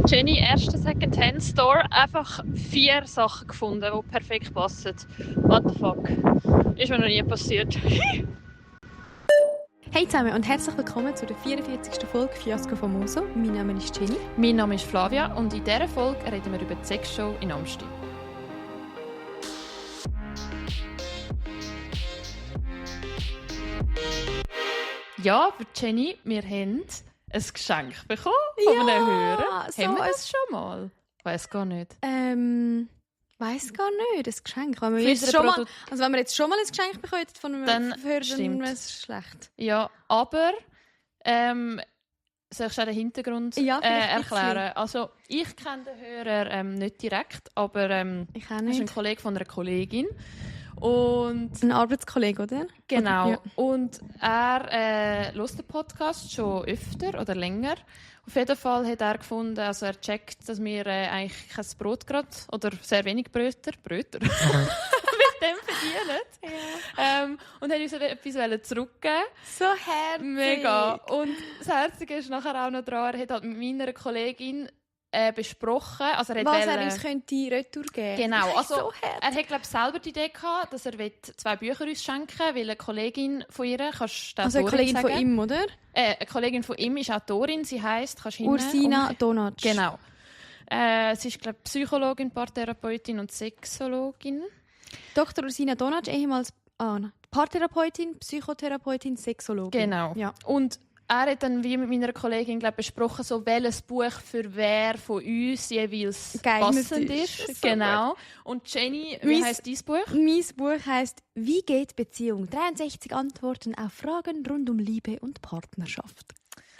Jenny, erster Secondhand-Store, einfach 4 Sachen gefunden, die perfekt passen. What the fuck? Ist mir noch nie passiert. Hey zusammen und herzlich willkommen zu der 44. Folge Fiasko Famoso. Mein Name ist Jenny. Mein Name ist Flavia und in dieser Folge reden wir über die Sexshow in Amsti. Ja, für Jenny, wir haben ein Geschenk bekommen von einem Hörer. So haben wir das schon mal? Ich weiss gar nicht. Weiss gar nicht, das Geschenk. Wenn wir, Für jetzt unsere schon mal, also wenn wir jetzt schon mal ein Geschenk bekommen von einem Dann Hörer, stimmt. dann wäre es schlecht. Ja, aber soll ich schon den Hintergrund Ja, vielleicht ein erklären? Also, ich kenne den Hörer nicht direkt, aber Ich auch er ist nicht. ein Kollege von einer Kollegin. Und Ein Arbeitskollege, oder? genau. Oder, ja. Und er hört den Podcast schon öfter oder länger. Auf jeden Fall hat er gefunden, also er checkt, dass wir eigentlich kein Brot gerade oder sehr wenig Bröter mit dem verdienen. Ja. Und hat uns etwas zurückgeben. So herzig. Mega. Und das Herzige ist nachher auch noch dran, er hat halt mit meiner Kollegin besprochen. Also er hat Was er uns könnte Retour geben. Genau. Also, so herzig. er hat glaub, selber die Idee gehabt, dass er 2 Bücher uns schenken will, weil eine Kollegin von ihr, kannst du Also eine Kollegin sagen? von ihm, oder? Eine Kollegin von ihm ist Autorin, sie heisst, kannst du Ursina Donatsch. Genau. Sie ist glaube Psychologin, Paartherapeutin und Sexologin. Dr. Ursina Donatsch, ehemals Paartherapeutin, Psychotherapeutin, Sexologin. Genau. Ja. Und er hat dann wie mit meiner Kollegin glaub, besprochen, so welches Buch für wer von uns jeweils Geeignet passend ist. ist. So genau. Und Jenny, wie heisst dein Buch? Mein Buch heisst «Wie geht Beziehung? 63 Antworten auf Fragen rund um Liebe und Partnerschaft».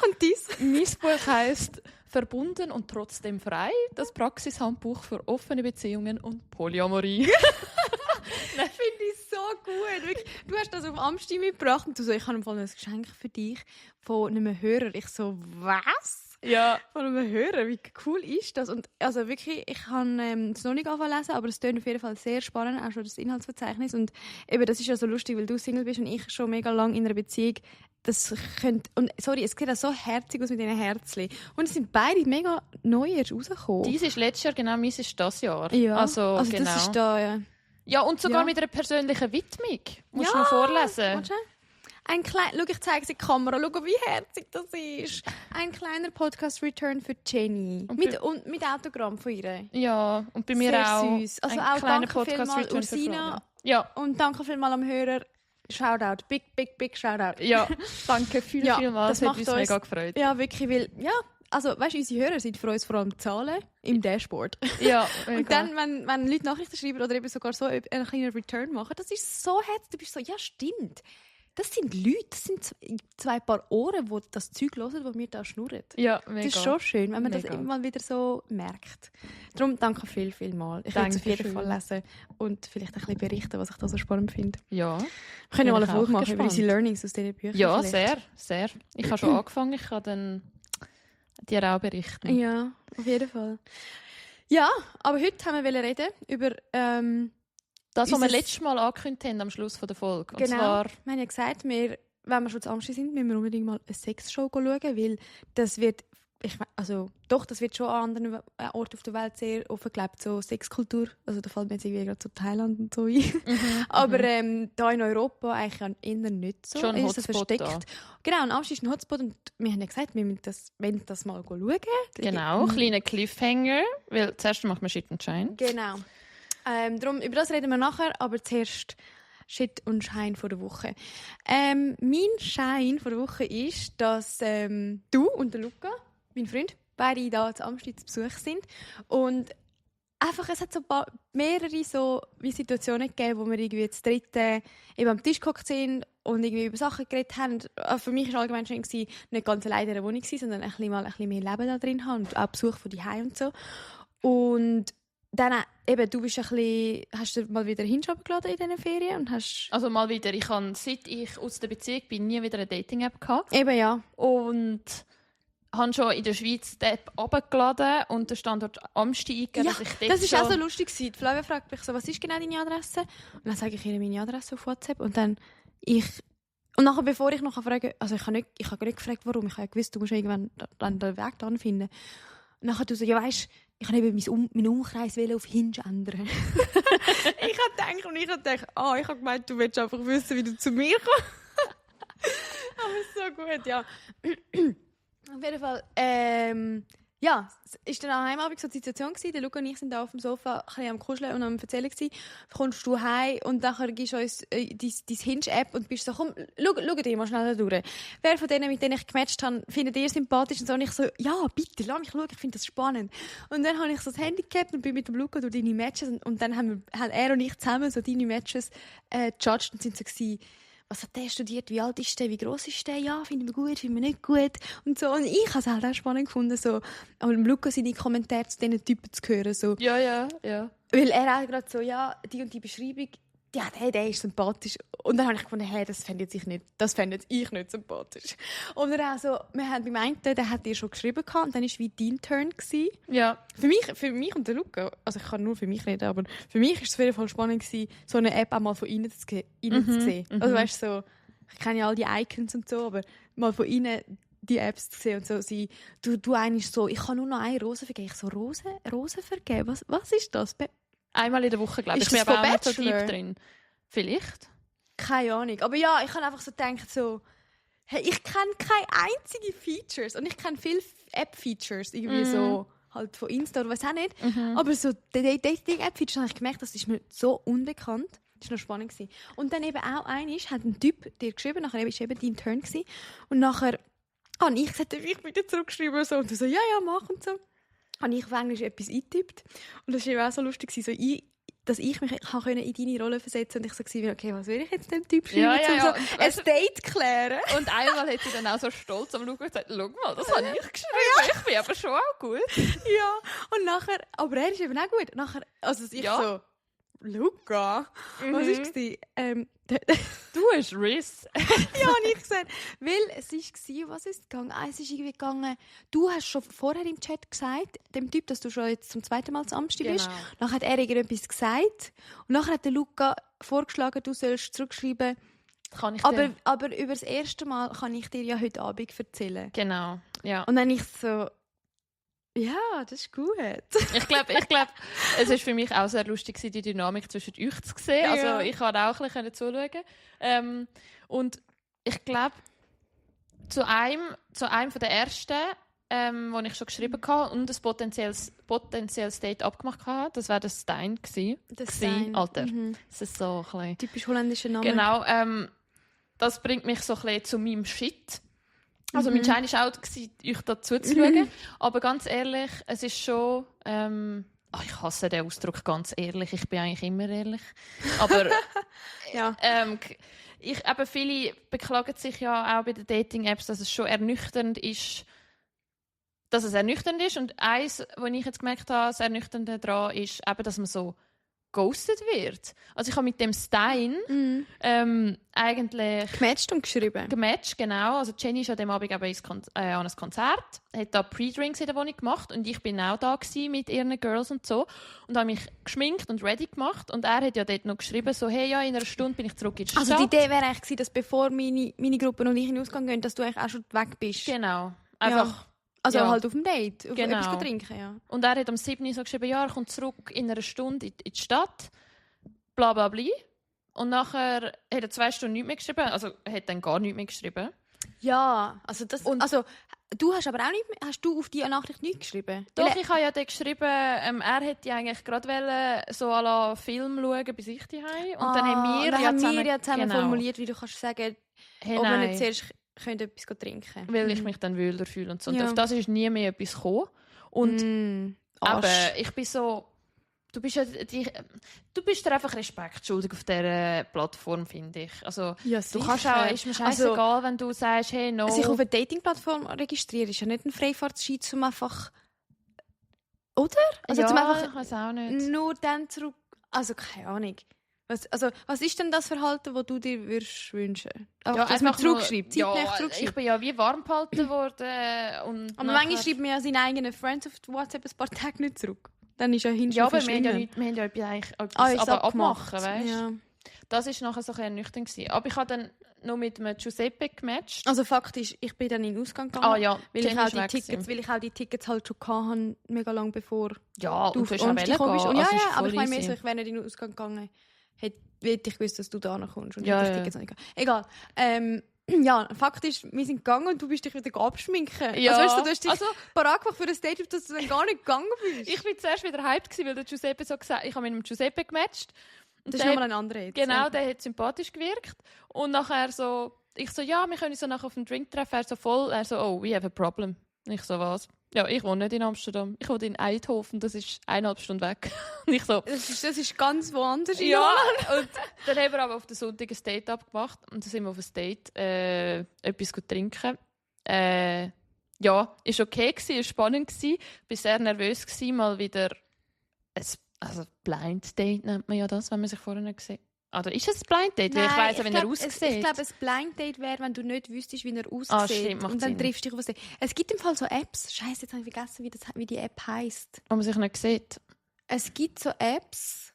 Und dies? Mein Buch heisst «Verbunden und trotzdem frei. Das Praxishandbuch für offene Beziehungen und Polyamorie». Das finde ich so gut. Wirklich. Du hast das auf Amsti mitgebracht und du so, ich habe ein Geschenk für dich von einem Hörer. Ich so, was? Ja. Von einem Hörer, wie cool ist das? Und also wirklich, ich habe es noch nicht angefangen zu lesen, aber es klingt auf jeden Fall sehr spannend, auch schon das Inhaltsverzeichnis. Und eben, das ist ja so lustig, weil du Single bist und ich schon mega lange in einer Beziehung. Das könnte, und sorry, es sieht auch so herzig aus mit diesen Herzchen. Und es sind beide mega neu erst rausgekommen. Dies ist letztes Jahr, genau, meins ist das Jahr. Ja, Also genau. das ist da, ja. Ja, und sogar Ja. mit einer persönlichen Widmung. Musst du Ja, noch vorlesen. Warte. Schau, ich zeige es in die Kamera. Schau, wie herzig das ist. Ein kleiner Podcast-Return für Jenny. Und mit Autogramm von ihr. Ja, und bei mir Sehr auch. süß. Also ein auch kleiner danke vielmals, Podcast-Return für Ursina. Flavia. Ja. Und danke vielmals am Hörer. Shoutout. Big Shoutout. Ja, danke vielmals. das Das hat macht uns uns mega gefreut. Ja, wirklich, weil, ja, also, weißt du, unsere Hörer sind für uns vor allem Zahlen im Dashboard. Ja, Und dann, wenn Leute Nachrichten schreiben oder eben sogar so einen kleinen Return machen, das ist so herzlich. Du bist so, ja, stimmt. Das sind Leute, das sind 2 Paar Ohren, die das Zeug hören, das wir da schnurren. Ja, mega. Das ist schon schön, wenn man das Mega. immer mal wieder so merkt. Darum danke viel mal. Ich werde es auf jeden Dankeschön. Fall lesen und vielleicht ein bisschen berichten, was ich da so spannend finde. Ja. Wir können ja mal eine Bin ich Folge auch machen über unsere gespannt. Learnings aus diesen Büchern. Ja, vielleicht. sehr. Ich habe schon angefangen, ich kann dann dir auch berichten. Ja, auf jeden Fall. Ja, aber heute haben wir reden über Das, was wir Unser- letztes Mal angekündigt haben am Schluss der Folge. Und genau. zwar, Wir haben ja gesagt, wenn wir schon zu Amsti sind, müssen wir unbedingt mal eine Sexshow schauen, weil das wird, das wird schon an anderen Orten auf der Welt sehr offen gelebt, so Sexkultur. Also da fällt mir jetzt irgendwie gerade so Thailand und so ein. Aber da in Europa eigentlich eher nicht so. Schon ein ist das Hotspot versteckt. Genau, und Amsti ist ein Hotspot und wir haben ja gesagt, wir wollen das mal schauen. genau, kleiner Cliffhanger, weil zuerst macht man Shit und Shine. Genau. Darum, über das reden wir nachher, aber zuerst Shit und Schein von der Woche. Mein Schein von der Woche ist, dass du und der Luca, mein Freund, beide hier zu Amsti zu Besuch sind. Und einfach, es hat so mehrere so wie Situationen gegeben, wo wir irgendwie zu dritten eben am Tisch gehockt sind und irgendwie über Sachen geredet haben. Für mich war allgemein schön, nicht ganz alleine in der Wohnung zu sein, sondern ein bisschen mehr Leben da drin haben und auch Besuch von die und so. Und dann eben, du bist hast du mal wieder Hinschreiben geladen in diesen Ferien und hast... Also mal wieder, ich habe, seit ich aus der Beziehung bin, nie wieder eine Dating-App gehabt. Eben, ja. Und habe schon in der Schweiz die App runtergeladen und den Standort Amsti eingegeben, Ja, dass ich dort das war auch so schon... lustig. Die Flavia fragt mich so, was ist genau deine Adresse? Und dann sage ich ihr meine Adresse auf WhatsApp und dann und nachher, bevor ich noch frage, also ich habe nicht gefragt, warum. Ich habe ja gewusst, du musst irgendwann dann den Weg dann finden. Und nachher du so, ja weisst, ich kann eben meinen Umkreis auf Hinge ändern. ich habe gedacht, ich habe gemeint, du willst einfach wissen, wie du zu mir kommst. Aber so gut, ja. Auf jeden Fall, ja, es war dann am Abend so die Situation gewesen. Der Luca und ich sind da auf dem Sofa ein bisschen am Kuscheln und am Erzählen gewesen. Dann kommst du heim und nachher gibst du uns deine Hinge-App und bist so, komm, schau dir mal schnell da durch. Wer von denen, mit denen ich gematcht habe, findet ihr sympathisch? Und so, und ich so, ja, bitte, lass mich schauen, ich finde das spannend. Und dann habe ich so das Handy gehabt und bin mit dem Luca durch deine Matches und dann haben er und ich zusammen so deine Matches gejudged und sind so gewesen, was hat der studiert, wie alt ist der, wie gross ist der, ja, finden wir gut, finden wir nicht gut und so. Und ich habe es halt auch spannend gefunden, so, aber im Lukas seine Kommentare zu diesen Typen zu hören, so. Ja. Weil er auch gerade so, ja, die und die Beschreibung, ja, der ist sympathisch. Und dann habe ich gefunden, hey, das fände ich nicht sympathisch. Und er auch so, wir haben beim einen, der hat dir schon geschrieben gehabt, und dann war es wie dein Turn gewesen. Ja. Für mich und den Luca, also ich kann nur für mich reden, aber für mich war es auf jeden Fall spannend gewesen, so eine App auch mal von innen zu sehen. Also weißt so, ich kenne ja all die Icons und so, aber mal von innen die Apps zu sehen und so, du eigentlich so, ich kann nur noch eine Rose vergeben. Ich so, Rose vergeben? Was ist das? Einmal in der Woche, glaube ich. Ist Ich das bin von aber auch nicht so Bachelor? deep drin. Vielleicht. Keine Ahnung. Aber ja, ich habe einfach so gedacht, so, hey, ich kenne keine einzige Features. Und ich kenne viele App-Features, irgendwie so halt von Insta oder was auch nicht. Aber so die Dating-App-Features habe ich gemerkt, das ist mir so unbekannt. Das war noch spannend. Und dann eben auch hat ein Typ dir geschrieben, nachher war eben dein Turn gewesen. Und nachher habe ich gesagt, darf ich wieder zurückschreiben? So. Und du so, ja, mach und so. Habe ich auf Englisch etwas eingetippt. Und das war eben auch so lustig, so dass ich mich in deine Rolle versetzen konnte. Und ich so, okay, was will ich jetzt dem Typ schreiben, um so ein Date klären? Und einmal hat sie dann auch so stolz am Schauen gesagt, schau mal, das habe ich geschrieben. Ich bin aber schon auch gut. Ja, und nachher, aber er ist eben auch gut. Nachher, also ich so, Luca, was war es? Du hast Riss. Ja, habe ich gesagt. Weil es war, was ist gegangen? Es ist irgendwie gegangen, du hast schon vorher im Chat gesagt, dem Typ, dass du schon jetzt zum zweiten Mal zu Amsti bist. Dann hat er irgendetwas gesagt. Und nachher hat der Luca vorgeschlagen, du sollst zurückschreiben. Kann ich aber über das erste Mal kann ich dir ja heute Abend erzählen. Genau, ja. Und dann ich so, ja, das ist gut. Ich glaube, es war für mich auch sehr lustig, die Dynamik zwischen euch zu sehen. Ja. Also ich konnte auch ein bisschen zuschauen. Und ich glaube, zu einem von der ersten, wo ich schon geschrieben hatte und ein potenzielles Date abgemacht hatte, das war der Stein gewesen. Stein. Alter, das ist so ein bisschen... Typisch holländischer Name. Genau, das bringt mich so ein bisschen zu meinem Shit. Also mein Schein war auch, euch dazu zu schauen. Aber ganz ehrlich, es ist schon... ich hasse den Ausdruck, ganz ehrlich. Ich bin eigentlich immer ehrlich. Aber ja. Eben viele beklagen sich ja auch bei den Dating-Apps, dass es schon ernüchternd ist. Und eins, was ich jetzt gemerkt habe, das Ernüchternde daran ist, eben, dass man so ghostet wird. Also ich habe mit dem Stein eigentlich... Gematcht und geschrieben. Gematcht, genau. Also Jenny ist an dem Abend an ein Konzert, hat da Pre-Drinks in der Wohnung gemacht und ich bin auch da mit ihren Girls und so und habe mich geschminkt und ready gemacht und er hat ja dort noch geschrieben, so, hey, ja, in einer Stunde bin ich zurück in die Stadt. Also die Idee wäre eigentlich gewesen, dass bevor meine Gruppe und ich in den Ausgang gehen, dass du eigentlich auch schon weg bist. Genau. Einfach... Ja. Also halt auf dem Date, auf genau. Etwas trinken, ja. Und er hat am 7. so geschrieben, ja, er kommt zurück in einer Stunde in die Stadt, bla bla bla. Und nachher hat er 2 Stunden nichts mehr geschrieben, also er hat dann gar nichts mehr geschrieben. Ja, also du hast aber auch nicht mehr, hast du auf die Nachricht nichts geschrieben? Doch, ich habe ja dann geschrieben, er hätte eigentlich gerade so à la Film schauen, bis ich die habe. Und dann haben wir zusammen genau. formuliert, wie du kannst sagen, hey, ob wir nicht zuerst können etwas trinken. Weil ich mich dann wohler fühle und so. Und auf das ist nie mehr etwas gekommen. Und aber ich bin so... Du bist dir einfach Respekt schuldig auf dieser Plattform, finde ich. Also, ja, du kannst auch, ist mir scheißegal, wenn du sagst, hey, no. Sich auf eine Dating-Plattform registrieren ist ja nicht ein Freifahrtschein, um einfach... Oder? Also, ja, zum einfach ich weiß auch nicht. Nur dann zurück... Also, keine Ahnung. Was ist denn das Verhalten, das du dir würdest wünschen? Dass man zurückschreibt, zeitnah zurückschreibt. Ich bin ja wie warm gehalten worden. Aber manchmal schreibt man ja seine eigenen Friends auf WhatsApp ein paar Tage nicht zurück. Dann ist ja hinterher aber wir haben ja etwas aber abmachen, weißt du? Ja. Das war nachher so ein ernüchternd gewesen. Aber ich habe dann noch mit einem Giuseppe gematcht. Also faktisch, ich bin dann in den Ausgang gegangen, Ja, weil ich Jenny auch die Tickets halt schon hatte, mega lang bevor ja, du und du hast auf auch uns gekommen bist. Und gehen. Also ist aber voll ich meine mehr easy. so, ich wäre nicht in den Ausgang gegangen, hätte ich gewusst, dass du da kommst und Ja, hätte ich Tickets noch nicht gehabt. Egal. Ja, faktisch, wir sind gegangen und du bist dich wieder abschminken. Ja, Also, du hast dich parat gemacht für ein Date, auf das du dann gar nicht gegangen bist. Ich war zuerst wieder hyped, weil der Giuseppe so gesagt hat, ich habe mit dem Giuseppe gematcht. Und Das ist nochmal ein anderer jetzt. Genau, Ja. der hat sympathisch gewirkt. Und nachher so, ich so, ja, wir können uns so nachher auf einen Drink treffen. Er so voll, er so, oh, we have a problem. Ich so, was? Ja, ich wohne nicht in Amsterdam. Ich wohne in Eindhoven, das ist 1,5 Stunden weg. Und ich so, Das ist ganz woanders. ja. Und dann haben wir aber auf den Sonntag ein Date abgemacht. Und dann sind wir auf ein Date etwas trinken. Ja, ist okay gewesen, ist spannend gewesen. Ich war sehr nervös gewesen, mal wieder also Blind Date nennt man ja das, wenn man sich vorher nicht gesehen. Oder ist es ein Blind Date? Weil ich weiss ja, wie er aussieht. Ich glaube, ein Blind Date wäre, wenn du nicht wüsstest, wie er aussieht. Stimmt, macht und dann Sinn. triffst du dich auf ein Date. Es gibt im Fall so Apps. Scheiße, jetzt habe ich vergessen, wie die App heisst. Wo man sich nicht sieht. Es gibt so Apps,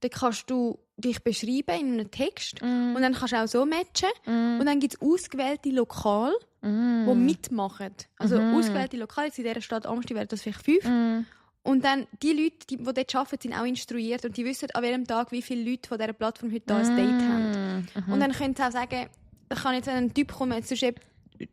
da kannst du dich beschreiben in einem Text und dann kannst du auch so matchen. Und dann gibt es ausgewählte Lokale, die mitmachen. Also ausgewählte Lokale, jetzt in dieser Stadt Amsterdam wären das vielleicht 5. Und dann die Leute, die dort arbeiten, sind auch instruiert und die wissen an welchem Tag, wie viele Leute von dieser Plattform heute da ein Date haben. Und dann können sie auch sagen, da kann jetzt ein Typ kommen, jetzt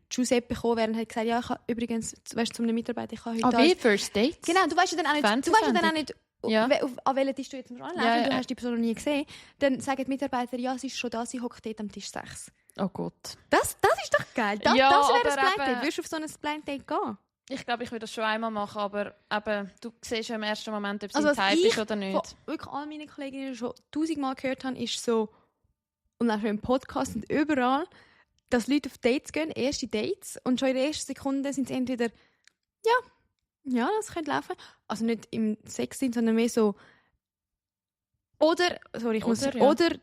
Giuseppe kommen, während er hat gesagt, ja, ich habe übrigens, weißt du, zu einem Mitarbeiter, ich habe heute... wie First Dates? Genau, du weißt ja dann auch nicht, Ja. an welchen Tisch du jetzt anlaufen, Ja, du hast die Person noch nie gesehen. Dann sagen die Mitarbeiter, ja, sie ist schon da, sie hockt dort am Tisch 6. Oh Gott. Das ist doch geil. Das Ja, wäre ein aber Blind Date. eben- Würdest du auf so ein Blind Date gehen? Ich glaube, ich würde das schon einmal machen, aber eben, du siehst ja im ersten Moment, ob es Also, ein was Type ich ist oder nicht. von wirklich all meinen Kolleginnen schon 1000-mal gehört habe, ist so, und auch schon im Podcast und überall, dass Leute auf Dates gehen, erste Dates, und schon in der ersten Sekunde sind sie entweder, ja, das könnte laufen. Also nicht im Sexsinn, sondern mehr so, oder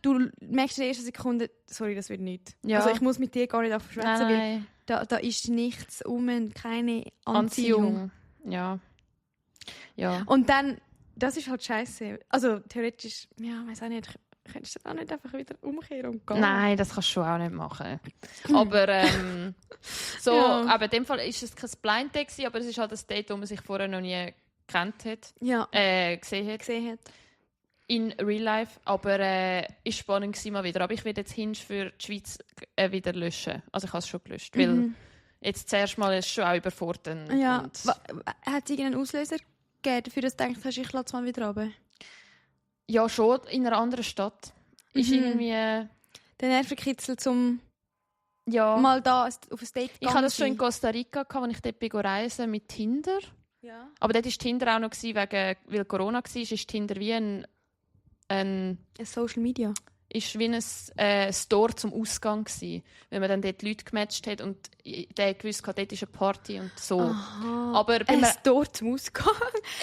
du merkst in der ersten Sekunde, sorry, das wird nicht. Ja. Also ich muss mit dir gar nicht aufschwätzen, weil Nein. da ist nichts keine Anziehung. Ja. Ja. Und dann, das ist halt scheiße. Also theoretisch, ja, weiß auch nicht, könntest du dann auch nicht einfach wieder umkehren und gehen? Nein, das kannst du auch nicht machen. Aber so, Ja. aber in dem Fall ist es kein Blind Date gewesen, aber es ist halt ein Date, wo man sich vorher noch nie gekannt hat, Ja, gesehen hat. gesehen hat. In Real Life, aber ist spannend gewesen mal wieder. Aber ich werde jetzt Hinge für die Schweiz wieder löschen. Also ich habe es schon gelöscht, weil jetzt zuerst mal ist es schon auch überfordert. Ja, Und hat es irgendeinen Auslöser gegeben, dafür dass du denkst, ich lasse es mal wieder runter? ja, schon in einer anderen Stadt. Ist irgendwie, Der Nervenkitzel zum ja. mal da auf ein Date Ich hatte das schon in Costa Rica, als ich dort bin reisen mit Tinder. Ja. Aber dort war Tinder auch noch, weil Corona war, ist Tinder wie ein Social Media. ist wie ein Store zum Ausgang gewesen, weil man dann dort Leute gematcht hat und der gewusst hat, dort ist eine Party und so. Aha. Aber Ein Store zum Ausgang?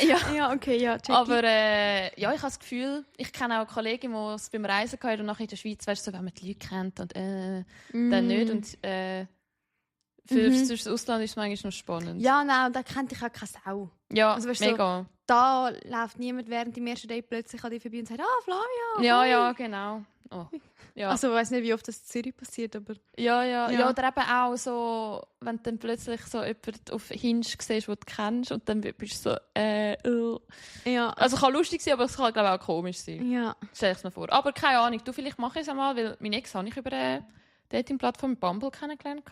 ja. Ja, okay, ja, check. Aber ja, ich habe das Gefühl, ich kenne auch eine Kollegin, die es beim Reisen hatte und nachher in der Schweiz, weißt du, so, wenn man die Leute kennt und dann nicht. Und für das Ausland ist es manchmal noch spannend. Ja, nein, da kennt dich auch keine Sau. Ja, Also, weißt du, mega. Da läuft niemand während dem ersten Date plötzlich an dir vorbei und sagt, Flavia. Ja, hi. ja, genau. Oh. Ja. Also ich weiss nicht, wie oft das in Zürich passiert, aber... Ja. Ja. Oder eben auch so, wenn du dann plötzlich so jemanden auf Hinge siehst, den du kennst und dann bist du so, Ja. Also es kann lustig sein, aber es kann, glaube ich, auch komisch sein. Ja. Stell ich es mir vor. Aber keine Ahnung, vielleicht mache ich es einmal, weil mein Ex habe ich über eine Dating-Plattform Bumble kennengelernt.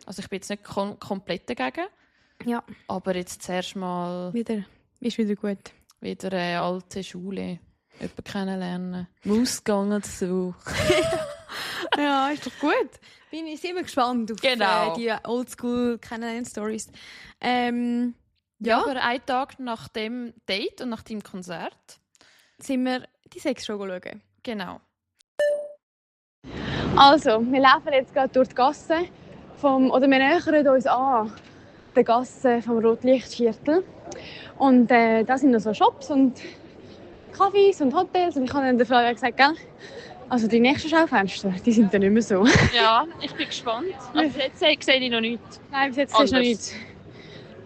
Also ich bin jetzt nicht komplett dagegen, Ja. aber jetzt zuerst mal Ist wieder gut. wieder eine alte Schule. Jemanden kennenlernen. Ausgehen so. Ja, ist doch gut. Bin ich immer gespannt auf Genau. die Oldschool Kennenlernen-Stories. Ja, aber einen Tag nach dem Date und nach dem Konzert. Sind wir die Sexshow schauen? Genau. Also, wir laufen jetzt gerade durch die Gasse wir nähern uns an der Gasse vom Rotlichtviertel. Und da sind noch so Shops und Cafés und Hotels. Und ich habe dann der Frau gesagt, gell? Also die nächsten Schaufenster, die sind dann nicht mehr so. Ja, ich bin gespannt. Also jetzt sehe ich noch nichts. Nein, bis jetzt ist noch nichts.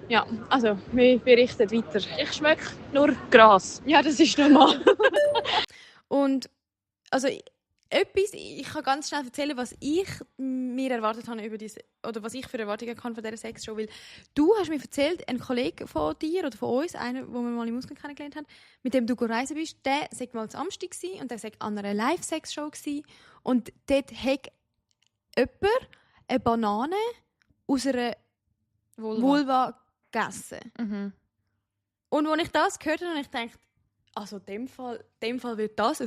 Ja, also wir berichten weiter. Ich schmecke nur Gras. Ja, das ist normal. Und also ich kann ganz schnell erzählen, was ich mir erwartet habe über diese, oder was ich für Erwartungen kann von dieser Sexshow, weil du hast mir erzählt, ein Kollege von dir oder von uns, einer, den wir mal im Ausgang kennengelernt haben, mit dem du reisen bist, der sei mal zu Amsterdam gewesen und der sei an einer Live-Sex-Show gewesen und dort hat jemand eine Banane aus einer Vulva gegessen. Mhm. Und als ich das gehört habe, habe ich gedacht, also in dem Fall wird das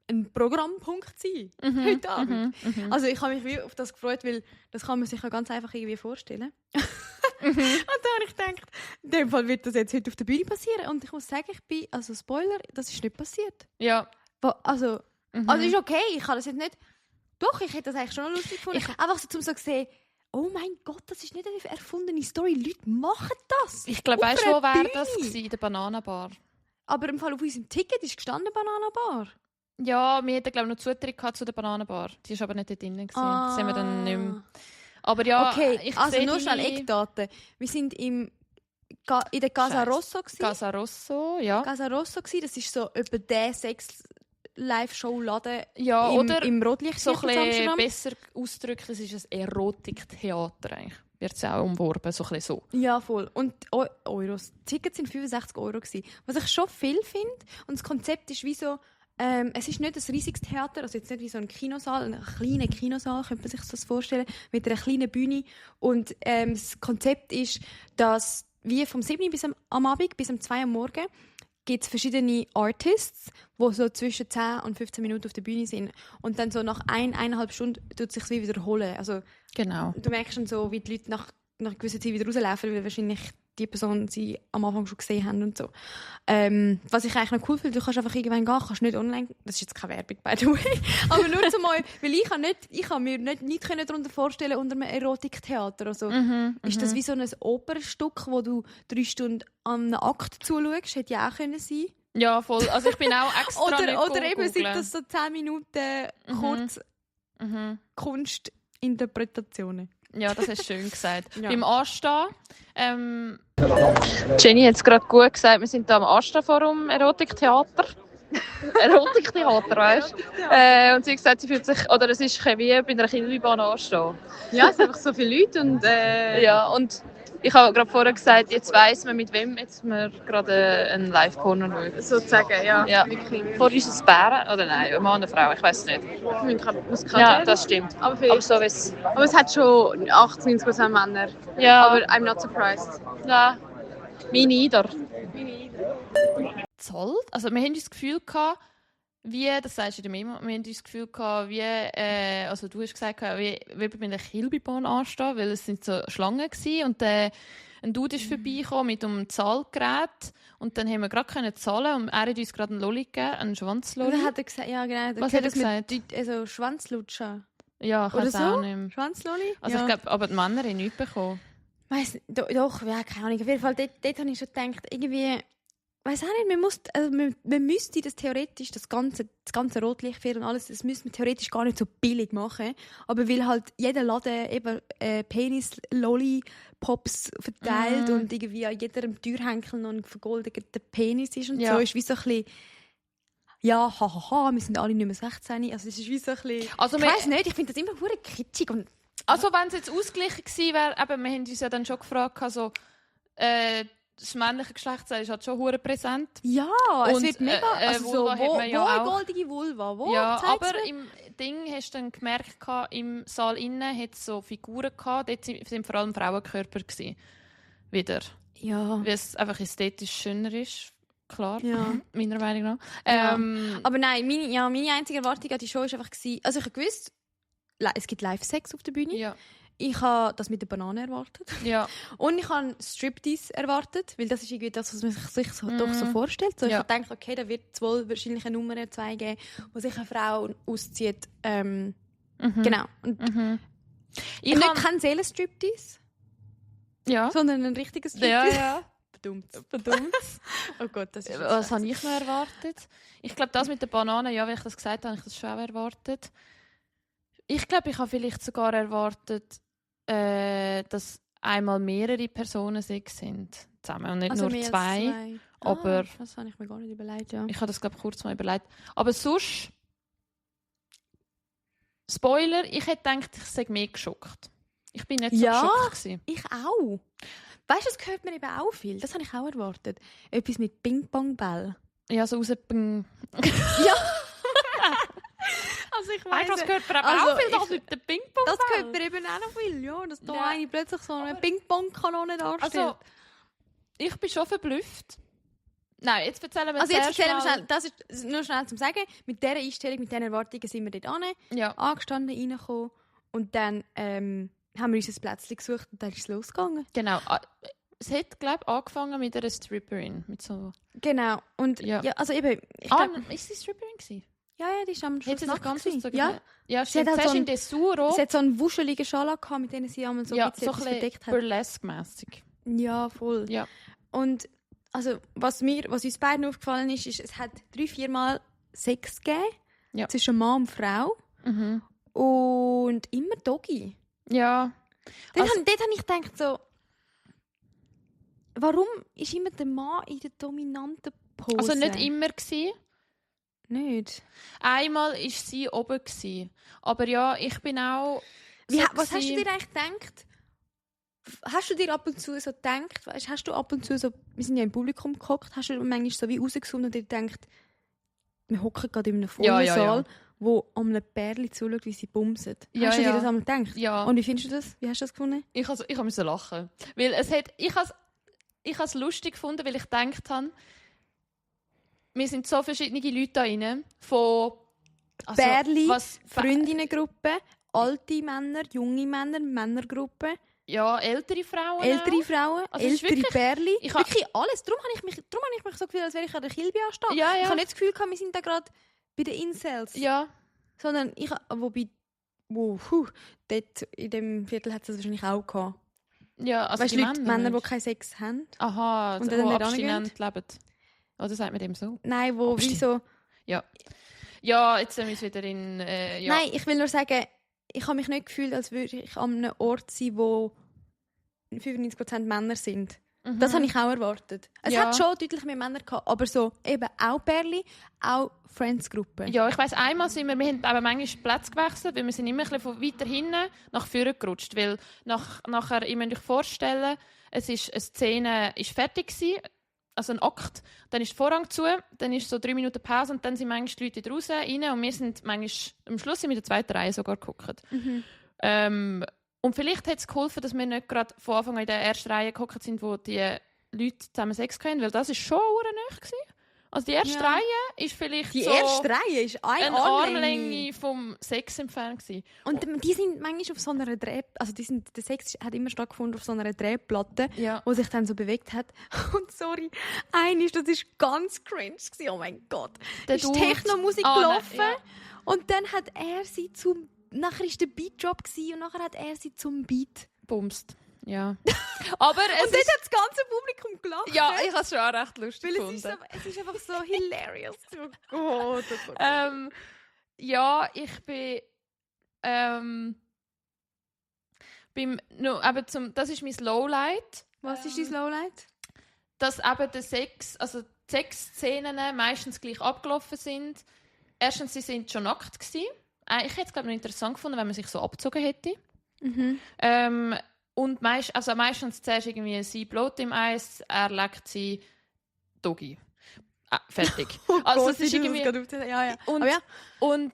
ein Programmpunkt sein, heute Abend. Also ich habe mich wie auf das gefreut, weil das kann man sich ja ganz einfach irgendwie vorstellen. Und dann habe ich gedacht, in dem Fall wird das jetzt heute auf der Bühne passieren. Und ich muss sagen, also Spoiler, das ist nicht passiert. Ja. Also ist okay, ich kann das jetzt nicht... Doch, ich hätte das eigentlich schon noch lustig gefunden. Einfach so, um so zu sehen, oh mein Gott, das ist nicht eine erfundene Story. Leute machen das. Ich glaube, weißt du, wo wäre das gewesen? In der Bananenbar. Aber im Fall auf unserem Ticket ist gestanden Bananenbar. Ja, wir hatten, glaube ich, noch Zutritt zu der Bananenbar. Die war aber nicht dort drin. Das sehen wir dann nicht mehr. Aber ja, okay, ich also nur schnell Eckdaten. Wir sind in der Casa Rosso. Casa Rosso, ja. Casa Rosso gsi, das ist so etwa der Sex-Live-Show-Laden im Rotlicht. So ein bisschen besser ausdrücken, es ist ein Erotiktheater eigentlich. Wird es auch umworben, so ein bisschen so. Ja, voll. Und Euros. Die Tickets waren 65 Euro gewesen, was ich schon viel finde. Und das Konzept ist wie so, es ist nicht ein riesiges Theater, also jetzt nicht wie so ein Kinosaal, ein kleiner Kinosaal, könnte man sich das vorstellen, mit einer kleinen Bühne. Und das Konzept ist, dass wie vom 7 bis am Abend bis um 2 Uhr morgen gibt es verschiedene Artists, die so zwischen 10 und 15 Minuten auf der Bühne sind. Und dann so nach 1,5 Stunden tut es sich wie wiederholen. Also, genau. Du merkst schon so, wie die Leute nach einer gewissen Zeit wieder rauslaufen, weil wahrscheinlich die Person sie am Anfang schon gesehen haben und so. Was ich eigentlich noch cool finde, du kannst einfach irgendwann gehen, kannst nicht online, das ist jetzt keine Werbung, by the way, aber nur zumal, weil ich kann mir nicht darunter vorstellen unter einem Erotiktheater. Also, ist das wie so ein Opernstück, wo du 3 Stunden an einem Akt zuschaust, hätte ja auch können sein. Ja, voll. Also ich bin auch extra oder eben sind das so 10 Minuten kurz Kunstinterpretationen. Ja, das hast du schön gesagt. Ja. Beim Anstehen. Jenny hat es gerade gut gesagt, wir sind hier am Anstehen vor dem Erotiktheater. Erotiktheater, weißt du? Und sie hat gesagt, sie fühlt sich, oder es ist wie bei einer Kinderbahn anstehen. Ja, es sind einfach so viele Leute und ja, und ich habe gerade vorher gesagt, jetzt weiss man, mit wem jetzt wir gerade einen Live-Porno schauen. Sozusagen, ja. Wirklich. Vor uns ein Bären, oder nein, ein Mann, eine Frau, ich weiss es nicht. Ja, das stimmt. Aber so aber es hat schon 80-90% Männer. Ja. Aber I'm not surprised. Ja, meine Eider. Zoll? Also wir haben das Gefühl gehabt, das sagst du in der Memo, wir haben das Gefühl gehabt, also du hast gesagt, wie bei einer Kilbybahn anstehen, weil es sind so Schlangen gewesen und ein Dude ist vorbeigekommen mit einem Zahlgerät und dann haben wir gerade zahlen und er hat uns gerade einen Lolli gegeben, einen Schwanzlolli. Dann hat er gesagt, ja genau. Was hat er gesagt? Also Schwanzlutscher. Ja, ich weiß auch nicht mehr. Schwanzlolli? Also ja. Ich glaube, aber die Männer haben nichts bekommen. Weiss nicht, doch, ja, keine Ahnung. Auf jeden Fall, dort habe ich schon gedacht, irgendwie, weiss auch nicht, man müsste das theoretisch, das ganze Rotlichtfeuer und alles, das müsste man theoretisch gar nicht so billig machen. Aber weil halt jeder Laden eben Penis-Lolli-Pops verteilt und irgendwie an jedem Türhenkel noch ein vergoldeter Penis ist und so, ist wie so ein bisschen, ja, hahaha, wir sind alle nicht mehr 16. Also es ist wie so ein bisschen, also ich weiss nicht, ich finde das immer verdammt kitschig und also wenn es jetzt ausgeglichen gewesen wäre, wir haben uns ja dann schon gefragt, also, das männliche Geschlechtsteil ist halt schon hure präsent. Ja, und, es wird mega, also wo eine goldige Vulva, wo ja, aber im Ding hast du dann gemerkt, im Saal innen hat es so Figuren gehabt, dort sind vor allem Frauenkörper gewesen. Wieder. Ja. Weil es einfach ästhetisch schöner ist. Klar, ja. meiner Meinung nach. Ja. Aber nein, meine einzige Erwartung an die Show war einfach, also ich habe gewusst, es gibt Live-Sex auf der Bühne. Ja. Ich habe das mit der Banane erwartet. Ja. Und ich habe Striptease erwartet, weil das ist irgendwie das, was man sich doch so vorstellt. So, ich habe gedacht, okay, da wird es wohl wahrscheinlich eine Nummer 2 geben, wo sich eine Frau auszieht. Genau. Und ich habe keinen Seelenstriptease, sondern einen richtigen Striptease. Ja. Verdammt. Oh Gott, das ist was habe ich noch erwartet? Ich glaube, das mit der Banane, ja, wie ich das gesagt habe, habe ich das schon auch erwartet. Ich glaube, ich habe vielleicht sogar erwartet, dass einmal mehrere Personen sind zusammen und nicht also nur zwei. Aber das habe ich mir gar nicht überlegt, ja. Ich habe das, glaube ich, kurz mal überlegt. Aber sonst, Spoiler, ich hätte gedacht, ich sei mehr geschockt. Ich bin nicht so Ja. geschockt gewesen. Ich auch. Weißt du, das hört man eben auch viel. Das habe ich auch erwartet. Etwas mit Ping-Pong-Ball. Ja, so raus... Ja. Also ich Weißt du, das gehört mir also auch viel, das mit dem Ping-Pong. Das gehört mir eben auch noch viel, ja. Dass da Ja. eine plötzlich so eine Ping-Pong-Kanone darstellt. Also, ich bin schon verblüfft. Nein, jetzt erzählen wir Also jetzt zuerst erzählen wir mal- schnell, das ist nur schnell zum Sagen, mit dieser Einstellung, mit diesen Erwartungen sind wir dort hin, Ja. angestanden, reingekommen und dann haben wir uns ein Plätzchen gesucht und dann ist es losgegangen. Genau. Es hat, glaube ich, angefangen mit einer Stripperin. Mit so... Genau, und Ja. ja, also eben, ich Ah, glaub, ist sie Stripperin gewesen? ja, die ist am Schluss Hat sie sich nackt ganz gewesen. ausgezogen? Ja, Ja, Sie hat stimmt. halt Zuerst so in ein- Dessous rot. sie hat so einen wuscheligen Schal gehabt, mit dem sie einmal so Ja, ein bisschen so ein etwas bisschen verdeckt hat. burlesque-mässig. Ja, voll. Ja. Und also, was uns beiden aufgefallen ist, es hat 3-4 Mal Sex gegeben Ja. zwischen Mann und Frau Mhm. und immer Doggy. Ja. Dort Also- habe ich gedacht so, warum ist immer der Mann in der dominanten Pose? Also nicht immer gewesen. Nicht. Einmal war sie oben gewesen. Aber ja, ich bin auch... Was hast du dir eigentlich gedacht? Hast du dir ab und zu so gedacht, weißt, hast du ab und zu so, wir sind ja im Publikum gehockt, hast du manchmal so wie rausgezoomt und dir gedacht, wir hocken gerade in einem vollen Ja, ja, ja. Saal, wo einem Pärchen zuschaut, wie sie bumsen. Ja, Hast du dir ja. das einmal gedacht? Ja. Und wie findest du das? Wie hast du das gefunden? Ich musste lachen. Weil ich habe es lustig gefunden, weil ich gedacht habe, wir sind so verschiedene Leute da rein. Von Pärchen, was- Freundinnengruppe, alte Männer, junge Männer, Männergruppe, Ja, ältere Frauen. ältere auch. Frauen, Also es ist ältere wirklich- Pärchen. ich ha- Wirklich alles. Darum habe ich mich so gefühlt, als wäre ich an der Kilby anstehen. Ja, ja. Ich habe nicht das Gefühl gehabt, wir sind da gerade bei den Incels. Ja, Sondern dort in dem Viertel hat es das wahrscheinlich auch gehabt. ja, also Weißt du, die Leute, Männer, die nicht. keinen Sex haben? Aha, Und die dann nicht abstinent leben. Oder sagt man dem so? Nein, wo wie so... Ja, jetzt sind wir wieder in... ja. Nein, ich will nur sagen, ich habe mich nicht gefühlt, als würde ich an einem Ort sein, wo 95% Männer sind. Mhm. Das habe ich auch erwartet. Es Ja. hat schon deutlich mehr Männer gehabt, aber so eben auch Pärchen, auch Friends-Gruppen. Ja, ich weiss, einmal sind wir haben aber manchmal Plätze gewechselt, weil wir sind immer ein bisschen von weiter hinten nach vorne gerutscht, weil nachher, ihr müsst euch vorstellen, eine Szene ist fertig gewesen, also ein Akt, dann ist der Vorhang zu, dann ist so 3 Minuten Pause und dann sind manchmal die Leute draußen rein und wir sind manchmal, am Schluss sind wir in der zweiten Reihe sogar geguckt. Und vielleicht hat es geholfen, dass wir nicht gerade von Anfang an in der ersten Reihe geguckt sind, wo die Leute zusammen Sex hatten, weil das ist schon nahe gewesen. Also die erste Ja. Reihe ist vielleicht Die so erste Reihe ist eine eine Armlänge. Armlänge vom Sex entfernt gewesen. Und die sind manchmal auf so einer der Sex hat immer stattgefunden auf so einer Drehplatte, Ja. wo sich dann so bewegt hat. Und sorry, das ist ganz cringe gewesen. Oh mein Gott. Der Ist Dude- Techno-Musik Ah, nein, gelaufen ja. und dann hat er sie nachher ist der Beat Drop gewesen, und nachher hat er sie zum Beat. Bumst. Ja. Aber es Und dort ist... hat das ganze Publikum gelacht. Ja, ich habe es schon auch recht lustig weil gefunden. es ist einfach so hilarious. Oh Gott, oh Gott. Ja, ich bin... das ist mein Lowlight. Was ist dein Lowlight? Dass eben der Sex, also die Sexszenen meistens gleich abgelaufen sind. Erstens, sie sind schon nackt gewesen. Ich hätte es glaube ich noch interessant gefunden, wenn man sich so abgezogen hätte. Und meistens zuerst irgendwie sie blot im Eis, er leckt sie Doggy. Fertig. Also es ist irgendwie... Ja. Und, Aber ja. und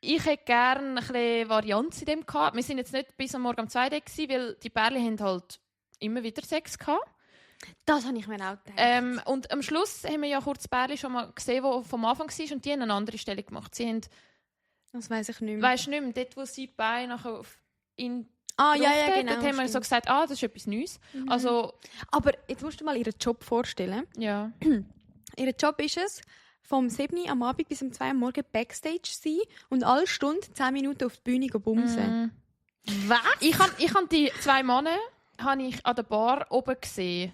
ich hätte gerne ein bisschen Varianz in dem gehabt. Wir sind jetzt nicht bis am Morgen um 2 Uhr gewesen, weil die Pärchen haben halt immer wieder Sex gehabt. Das habe ich mir auch gedacht. Und am Schluss haben wir ja kurz die Pärchen schon mal gesehen, die vom Anfang war, und die haben eine andere Stellung gemacht. Sie haben, Das weiss ich nicht mehr. weisst du nicht mehr, dort wo sie die Beine nachher in Ja, Dort genau. haben wir so stimmt. gesagt, das ist etwas Neues. Also, Aber jetzt musst du mal ihren Job vorstellen. ja. Ihr Job ist es, vom 7 Uhr am Abend bis um 2 Uhr am Morgen Backstage zu sein und alle Stunde 10 Minuten auf die Bühne bumsen. Was? Ich habe die 2 Männer habe ich an der Bar oben gesehen.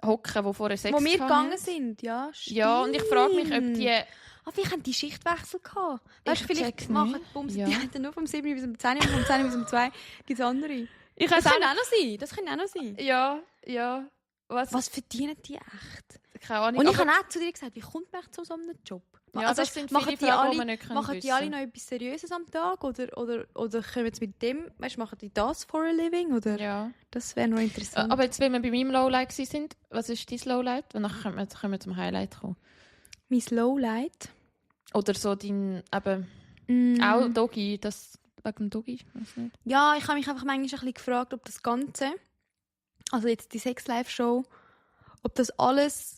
Hocken, die vorher Sex Wo wir hatten. gegangen sind, ja. Ja, und ich frage mich, ob die... wie haben die Schichtwechsel gehabt? Weißt du, Ich vielleicht check's machen nicht. die Bumsen Ja. die haben nur vom 7 Uhr bis um 10 Uhr und vom 10 Uhr bis um 2 Uhr gibt es andere. Ich Das weiß kann auch auch noch sein. Das kann auch noch sein. nicht. Ja. Was? Was verdienen die echt? keine Ahnung. Und ich habe auch zu dir gesagt, wie kommt man zu so einem Job? Ja, also, das sind machen viele die Fragen, alle, die man nicht machen die alle noch etwas Seriöses am Tag? Oder kommen sie mit dem, weißt, machen die das for a living? Oder? Ja. Das wäre noch interessant. Aber jetzt, wenn wir bei meinem Lowlight sind, was ist dein Lowlight? Und dann können wir zum Highlight kommen. Mein Lowlight? Oder so dein, auch Doggy, das wegen dem Doggy, weiß nicht. Ja, ich habe mich einfach manchmal ein bisschen gefragt, ob das Ganze, also jetzt die Sex-Life-Show, ob das alles,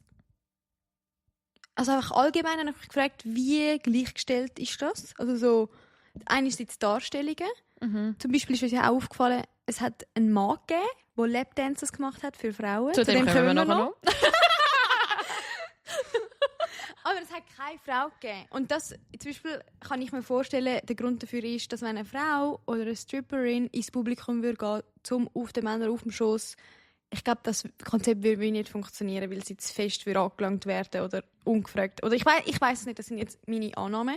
also einfach allgemein habe ich mich gefragt, wie gleichgestellt ist das? Also so, einerseits Darstellungen. Zum Beispiel ist uns ja auch aufgefallen, es hat einen Mann gegeben, der Lapdances gemacht hat für Frauen. Zu dem kommen wir noch. Aber es hat keine Frau gegeben. Und das, zum Beispiel kann ich mir vorstellen, der Grund dafür ist, dass wenn eine Frau oder eine Stripperin ins Publikum würde gehen, zum auf den Männern auf dem Schoss, ich glaube, das Konzept würde nicht funktionieren, weil sie zu fest angelangt werden oder ungefragt. Oder ich weiß es nicht, das sind jetzt meine Annahmen.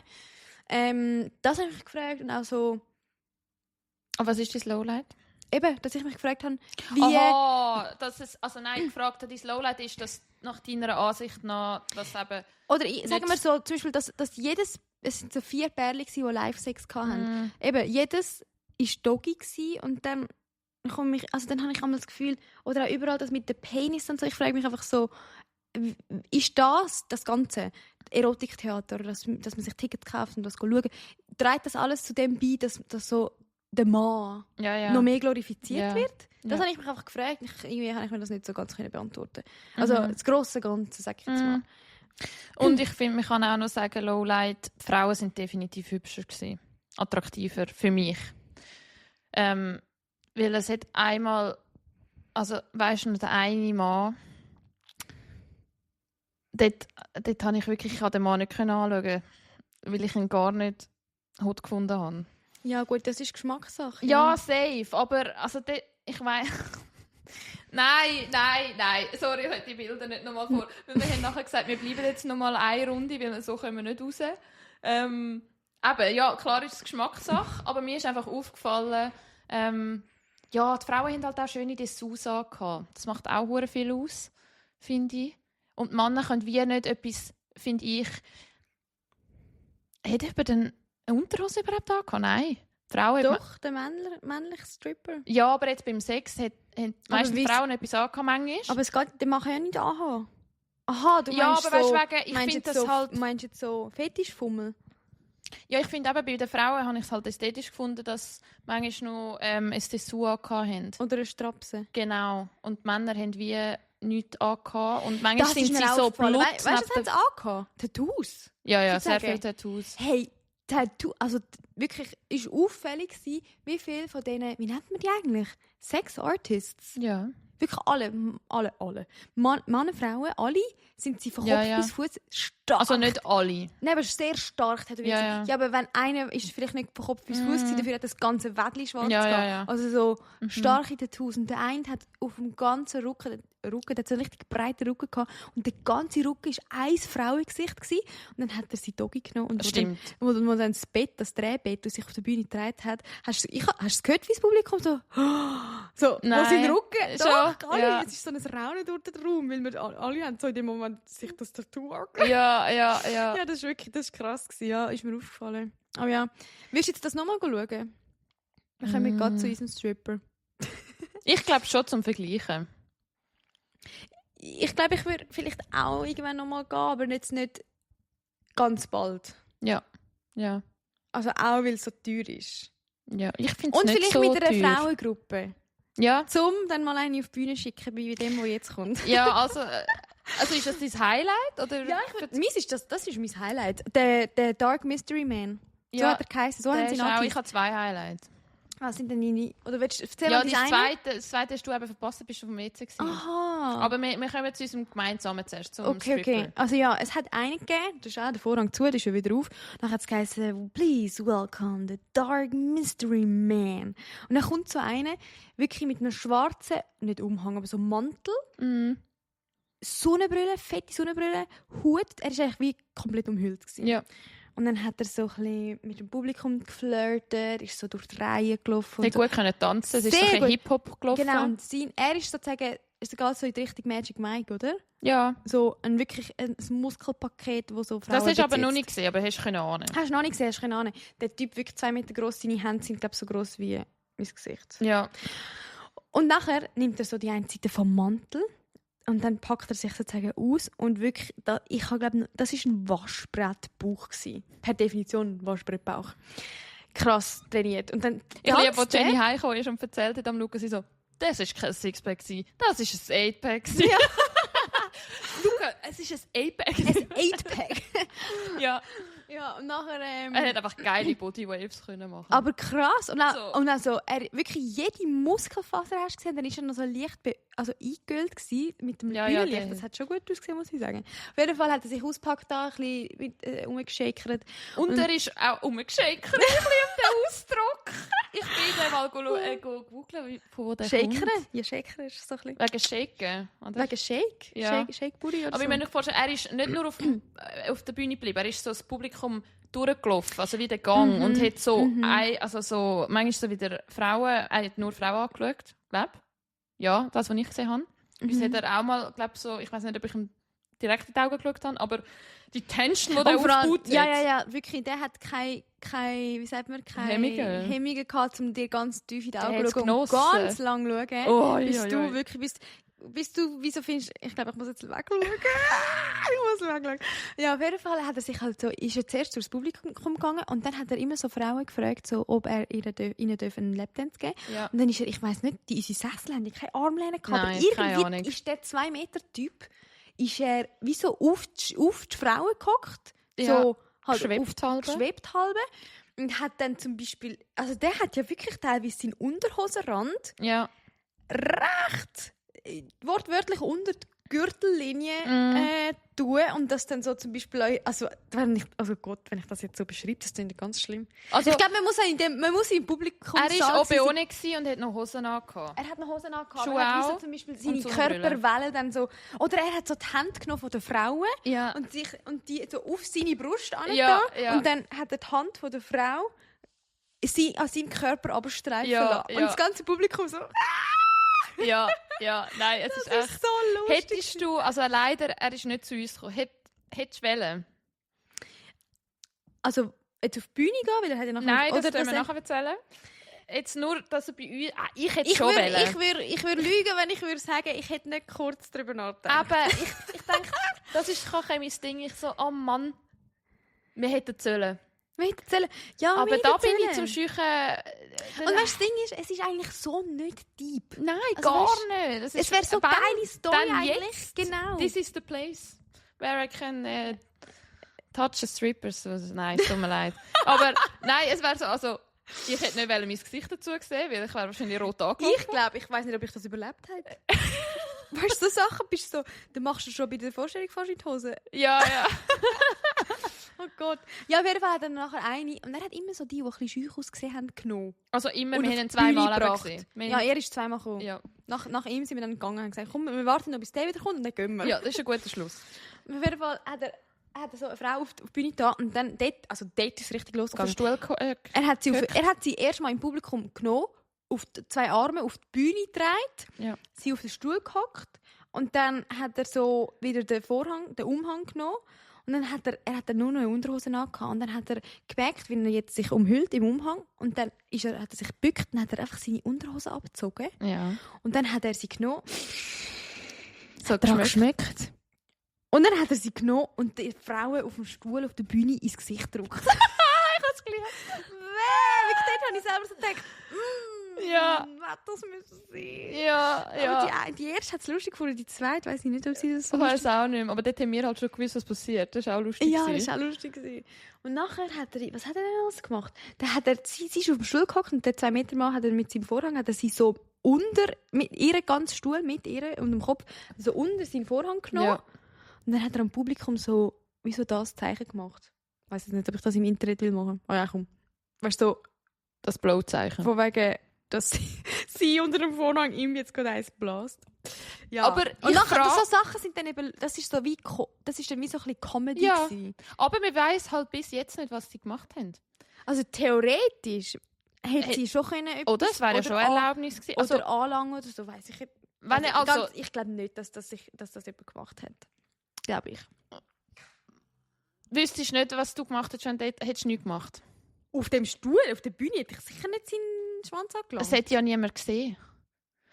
Das habe ich mich gefragt und auch so... Aber was ist dein Lowlight? Eben, dass ich mich gefragt habe, wie... Aha, gefragt habe, dein Lowlight ist, dass nach deiner Ansicht nach, dass eben... Oder sagen wir so, zum Beispiel, dass jedes... Es sind so 4 Pärchen, die Live-Sex hatten. Eben, jedes war Doggy und dann habe ich einmal das Gefühl, oder auch überall das mit dem Penis und so, ich frage mich einfach so, ist das Ganze, Erotiktheater, dass man sich Tickets kauft und das schauen, trägt das alles zu dem bei, dass so der Mann noch mehr glorifiziert wird? Das habe ich mich einfach gefragt. Irgendwie habe ich mir das nicht so ganz beantworten. Also das grosse Ganze, sage ich jetzt mal. Und ich finde, man kann auch noch sagen, Lowlight, die Frauen sind definitiv hübscher gewesen. Attraktiver für mich. Weil es hat einmal, also weisst du, der eine Mann, dort habe ich wirklich den Mann nicht anschauen, weil ich ihn gar nicht hot gefunden habe. Ja gut, das ist Geschmackssache. Ja, safe, aber also ich weiß... Nein, sorry, ich habe die Bilder nicht nochmal vor. Weil wir haben nachher gesagt, wir bleiben jetzt nochmal eine Runde, weil so kommen wir nicht raus. Eben, ja, klar ist es Geschmackssache, aber mir ist einfach aufgefallen, ja, die Frauen haben halt auch schöne Dessous angehabt. Das macht auch hure viel aus, finde ich. Und die Männer können wie nicht etwas, finde ich... Hat jemand eine Unterhose überhaupt angehabt? Nein. Frauen doch, der männliche Stripper. Ja, aber jetzt beim Sex haben meistens Frauen etwas angehabt, manchmal. Aber es geht, den machen ja nicht anhaben. Aha, du meinst ja, aber so... weißt du, ich finde das so, halt... Meinst du jetzt so Fetischfummel? Ja, ich finde eben, bei den Frauen habe ich es halt ästhetisch gefunden, dass manchmal noch ein Dessous angehabt haben. Oder eine Strapse. Genau. Und die Männer haben wie nichts angehabt. Und manchmal das sind sie so Blut... Weißt du, was haben sie angehabt? Tattoos. Ja, sehr viele Tattoos. Hey, Tattoo, also wirklich, ist auffällig gewesen, wie viele von denen, wie nennt man die eigentlich? Sex Artists. Ja. Wirklich alle. Männer, Frauen, alle sind sie von Kopf bis Fuß stark. Also nicht alle. Nein, aber sehr stark. Ja, aber wenn einer ist vielleicht nicht von Kopf bis Fuß dafür hat das ganze Wädli schwarz gehabt. Ja. Also so starke Tattoos. Und der eine hat auf dem ganzen Rücken, der hat so einen richtig breiten Rücken gehabt und der ganze Rücken war ein Frauengesicht gewesen. Und dann hat er sein Doggy genommen und wo dann das Bett, das Drehbett, das sich auf der Bühne gedreht hat, hast du es gehört, wie das Publikum so Nein, wo sein Rücken, doch, alle, ja. es ist so ein Raunen durch den Raum, weil wir alle haben so in dem Moment sich das Tattoo angeschaut. Ja. Ja, das war krass gewesen, ja, ist mir aufgefallen. Aber ja, willst du jetzt das nochmal schauen? Wir kommen gerade zu unserem Stripper. Ich glaube schon zum Vergleichen. Ich glaube, ich würde vielleicht auch irgendwann nochmal gehen, aber jetzt nicht ganz bald. Ja. Also auch, weil es so teuer ist. Ja, ich finde es und nicht vielleicht so mit einer teuer. Frauengruppe. Ja. Zum dann mal eine auf die Bühne schicken, bei dem, der jetzt kommt. Ja, also ist das dein Highlight? Oder? Ja, das ist mein Highlight. Der Dark Mystery Man. So hat er geheißen. So haben sie ihn Ich habe 2 Highlights. Was sind denn deine? Oder willst du erzählen, ja, das zweite hast du eben verpasst, bist du vom WC gewesen. Aha. Aber wir kommen zu unserem gemeinsamen zuerst, zum Okay. Stripper. Also ja, es hat einen gegeben, das ist auch der Vorhang zu, das ist schon wieder auf. Dann hat es geheißen, please welcome the Dark Mystery Man. Und dann kommt so einer, wirklich mit einem schwarzen, nicht Umhang, aber so Mantel, Sonnenbrille, fette Sonnenbrille, Hut. Er war eigentlich wie komplett umhüllt gewesen. Ja. Und dann hat er so ein bisschen mit dem Publikum geflirtet, ist so durch die Reihe gelaufen. Er gut können tanzen, es ist so ein Hip-Hop gelaufen. Genau, und er ist sozusagen es geht so in die Richtung Magic Mike, oder? Ja. So wirklich ein Muskelpaket, das so Frauen Das hast du aber besitzt. noch nicht gesehen, aber hast du können ahnen. Hast du noch nicht gesehen, hast du keine Ahnung. Der Typ wirklich 2 Meter groß, seine Hände sind, glaube ich, so groß wie mein Gesicht. Ja. Und nachher nimmt er so die eine Seite vom Mantel und dann packt er sich sozusagen aus und wirklich, ich glaube, das war ein Waschbrettbauch gewesen. Per Definition ein Waschbrettbauch. Krass trainiert. Und dann Ich liebe, als tanzt er. Jenny heimgekommen ist und erzählt hat am Luca, sie so, das war kein Sixpack, das war ein 8-Pack. Ja. Luca, es ist ein 8-Pack. Ein 8-Pack. Ja. Ja, und nachher... Er hat einfach geile Bodywaves können machen. Aber krass. Und auch, So. und also, wirklich jede Muskelfaser hast du gesehen, dann war er noch so leicht eingegült gewesen mit dem Ja, ja, Bühnenlicht. der- Das hat schon gut ausgesehen, muss ich sagen. Auf jeden Fall hat er sich ausgepackt, da, ein bisschen rumgeschakert. Und er ist auch umgeschakert. Ich liebe den Ausdruck. Ich bin dann mal googeln, von wo der Shakern? kommt. Ja, Shakern ist so ein bisschen... Wegen Shaken. Oder? Wegen Shake? Ja. Shake Booty oder Aber so? ich meine, er ist nicht nur auf der Bühne geblieben, er ist so das Publikum durchgelaufen, also wie der Gang, und hat so, manchmal so wieder Frauen, er hat nur Frauen angeschaut, glaube ja, das, was ich gesehen habe. Uns hat er auch mal, glaube so, ich weiß nicht, ob ich ihm direkt in die Augen geschaut habe, aber die Tension, die er vor allem- aufgebaut hat. ja, wirklich, der hat keine wie sagt man, keine Hemmungen gehabt, um dir ganz tief in die Der Augen hat's zu schauen und genossen. ganz lang schauen. Oh, bis ja, du ja. wirklich bis du, wieso findest ich glaube, ich muss jetzt wegschauen. Ich muss wegschauen. Ja, auf jeden Fall hat er sich halt so, ist er zuerst durchs Publikum gegangen und dann hat er immer so Frauen gefragt, so, ob er ihnen einen Lapdance geben darf. Ja. Und dann ist er, ich weiss nicht, unsere Sessel haben keine Armlehne gehabt, Nein, aber keine Ahnung. irgendwie ist der 2-Meter-Typ, ist er wie so auf die Frauen gehockt, Ja, so halt geschwebt halbe. geschwebt halbe. Und hat dann zum Beispiel, also der hat ja wirklich teilweise seinen Unterhosenrand Ja. recht wortwörtlich unter die Gürtellinie tun und das dann so zum Beispiel auch, also wenn ich das jetzt so beschreibe, das klingt ganz schlimm. Also, Ich glaube, man muss im Publikum er war Obeone und hat noch Hosen angehabt. er hat noch Hosen angehabt, Schuhe er hat wie so auch zum Beispiel seine Sonnenbrille. Körperwelle dann so, oder er hat so die Hände genommen von der Frauen Ja. und die so auf seine Brust angetan Ja, ja. und dann hat er die Hand von der Frau an seinem Körper abstreifen Ja, lassen. ja. Und das ganze Publikum so, Ja, nein, es ist das echt... ist so lustig. Hättest du, also leider, er ist nicht zu uns gekommen, hättest du wollen? Also, jetzt auf die Bühne gehen, weil er hat ja nachher... Nein, das oder können wir er- nachher erzählen. Jetzt nur, dass er bei uns... ich hätte Ich schon wollen. würde lügen, wenn ich würde sagen, ich hätte nicht kurz darüber nachgedacht. Aber ich denke, das ist kein mein Ding. Ich so, oh Mann, wir hätten sollen. Wir hätten erzählen. Ja, Aber wir da hätten bin ich erzählen. zum Schüchen... Und weißt, das Ding ist, es ist eigentlich so nicht deep. Nein, Also gar weißt, nicht. Das Es wäre so wenn, eine geile Story dann eigentlich. jetzt. Genau. This is the place where I can touch a stripper. So, nein, es tut mir leid. Aber nein, es wäre so, also ich hätte nicht mein Gesicht dazu gesehen, weil ich wäre wahrscheinlich rot angelaufen. Ich glaube, ich weiß nicht, ob ich das überlebt hätte. Weißt du, so Sachen bist du so, dann machst du schon bei der Vorstellung fast in die Hose. Ja. Oh Gott. Ja, auf jeden Fall hat er nachher eine, und er hat immer so die ein bisschen schüch ausgesehen haben, genommen. Also immer, Und wir auf haben ihn die Bühne zweimal gebracht. gesehen. Ja, er ist zweimal gekommen. Ja. Nach ihm sind wir dann gegangen und haben gesagt, komm, wir warten noch, bis der wieder kommt und dann gehen wir. Ja, das ist ein guter Schluss. Auf jeden Fall hat er so eine Frau auf die Bühne da und dann dort ist es richtig Auf den losgegangen. Stuhl Er hat sie erst mal im Publikum genommen, auf die 2 Arme auf die Bühne gedreht, Ja. sie auf den Stuhl gehockt und dann hat er so wieder den Umhang genommen und dann hat er nur noch eine Unterhose angehabt und dann hat er gemerkt, wie er jetzt sich umhüllt im Umhang und dann hat er sich gebückt und hat er einfach seine Unterhose abgezogen Ja. und dann hat er sie genommen, So daran geschmeckt. geschmeckt und dann hat er sie genommen und die Frauen auf dem Stuhl auf der Bühne ins Gesicht gedrückt. Ich habe es geliebt. Wirklich, dort habe ich selber so gedacht, Ja. das müssen sein. Ja. Aber die erste hat es lustig gefunden, die zweite weiß ich nicht, ob sie das so Ich weiß auch nicht mehr, aber dort haben wir halt schon gewusst, was passiert. Das ist auch lustig. Ja, das gewesen. war auch lustig gewesen. Und nachher was hat er denn alles gemacht? Dann hat er, sie ist auf dem Stuhl gehockt und der 2 Meter Mann hat er mit seinem Vorhang, hat er sie so mit ihren ganzen Stuhl, mit ihr und dem Kopf, so unter seinen Vorhang genommen. Ja. Und dann hat er am Publikum so, wie so das Zeichen gemacht. Ich weiss jetzt nicht, ob ich das im Internet will machen. Oh ja, komm. Weißt du, so, Das Blowzeichen. von wegen, dass sie unter dem Vorhang ihm jetzt gerade eins blast. Ja. Aber und ich nachher, frage- so Sachen sind dann eben, das ist dann wie so ein bisschen Comedy Ja. gewesen. Aber man weiss halt bis jetzt nicht, was sie gemacht haben. Also theoretisch hätte sie schon können Oder? Es wäre ja schon an- Erlaubnis gewesen. Also, oder anlangen oder so, weiss ich nicht. Ich glaube nicht, dass das jemand gemacht hat. Glaube ich. Wüsstest du nicht, was du gemacht hättest, wenn du hättest nichts gemacht? Auf dem Stuhl, auf der Bühne, hätte ich sicher nicht seinen Schwanz angelassen. Das hätte ja niemand gesehen.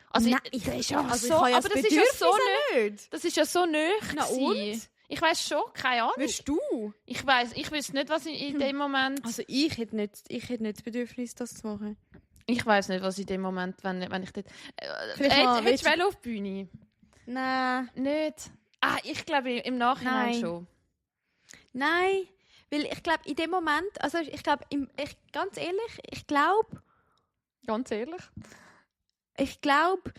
Also Nein, das ist ja ja so, so, aber das ist ja so nicht. Das ist ja so nahe. Na gewesen. Ich weiss schon, keine Ahnung. Würdest du? Ich wüsste nicht, was in dem Moment... Also ich hätte nicht das Bedürfnis, das zu machen. Ich weiss nicht, was in dem Moment, wenn ich dort... Hättest du auf die Bühne? Nein. Nicht? Ich glaube im Nachhinein schon. Nein, weil ich glaube, in dem Moment... Also ganz ehrlich, ich glaube... Ganz ehrlich? Ich glaube,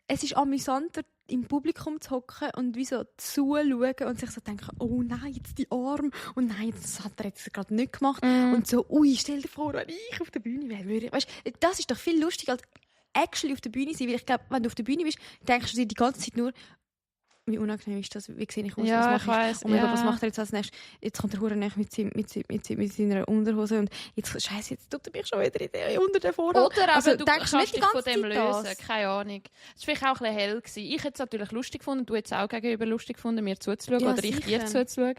es ist amüsanter, im Publikum zu hocken und wie so zuschauen und sich so denken, oh nein, jetzt die Arme und nein, das hat er jetzt gerade nicht gemacht. Und so, ui, stell dir vor, wenn ich auf der Bühne wäre. Weißt, das ist doch viel lustiger als actually auf der Bühne sein, weil ich glaube, wenn du auf der Bühne bist, denkst du dir die ganze Zeit nur, wie unangenehm ist das, wie sehe ich aus, ja, was mache ich? Weiss, oh mein Gott, was macht er jetzt als nächstes? Jetzt kommt der Hurenech mit seiner Unterhose und jetzt tut er mich schon wieder unter den Vorhang. Oder also, du denkst kannst dich von dem Zeit lösen, das? keine Ahnung. Es war vielleicht auch ein bisschen hell gewesen. Ich hätte es natürlich lustig gefunden, du hättest es auch gegenüber lustig gefunden, mir zuzuschauen Ja, oder ich dir zuzuschauen.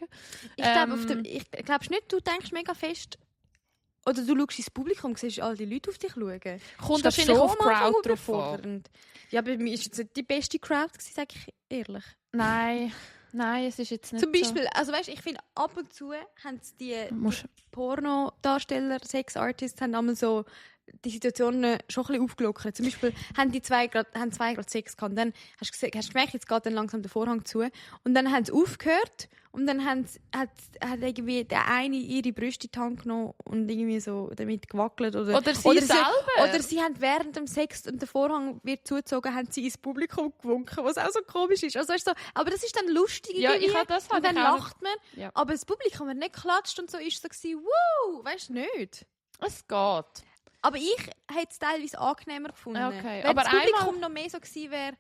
Ich glaube nicht, du denkst mega fest, oder du schaust ins Publikum und siehst all die Leute auf dich schauen. Kommt wahrscheinlich auf Crowd drauf an. Ja, bei mir war es nicht die beste Crowd, sage ich ehrlich. Nein, es ist jetzt nicht Zum Beispiel, also weißt, ich finde, ab und zu haben die Pornodarsteller, Sex-Artists, haben einmal so die Situationen schon ein bisschen aufgelockert. Zum Beispiel haben zwei gerade Sex gehabt. Dann hast du gemerkt, jetzt geht dann langsam der Vorhang zu. Und dann haben sie aufgehört und dann hat irgendwie der eine ihre Brüste in die Hand genommen und irgendwie so damit gewackelt. Oder selber. Oder sie haben während dem Sex und der Vorhang wird zugezogen, haben sie ins Publikum gewunken, was auch so komisch ist. Also, weißt du, aber das ist dann lustig ja, irgendwie. Und dann lacht man. Ja. Aber das Publikum hat nicht geklatscht und so ist so gewesen, wow, weißt du nicht. Es geht. Aber ich hätte es teilweise angenehmer gefunden. Okay. Wenn aber das Publikum noch mehr so gewesen wäre,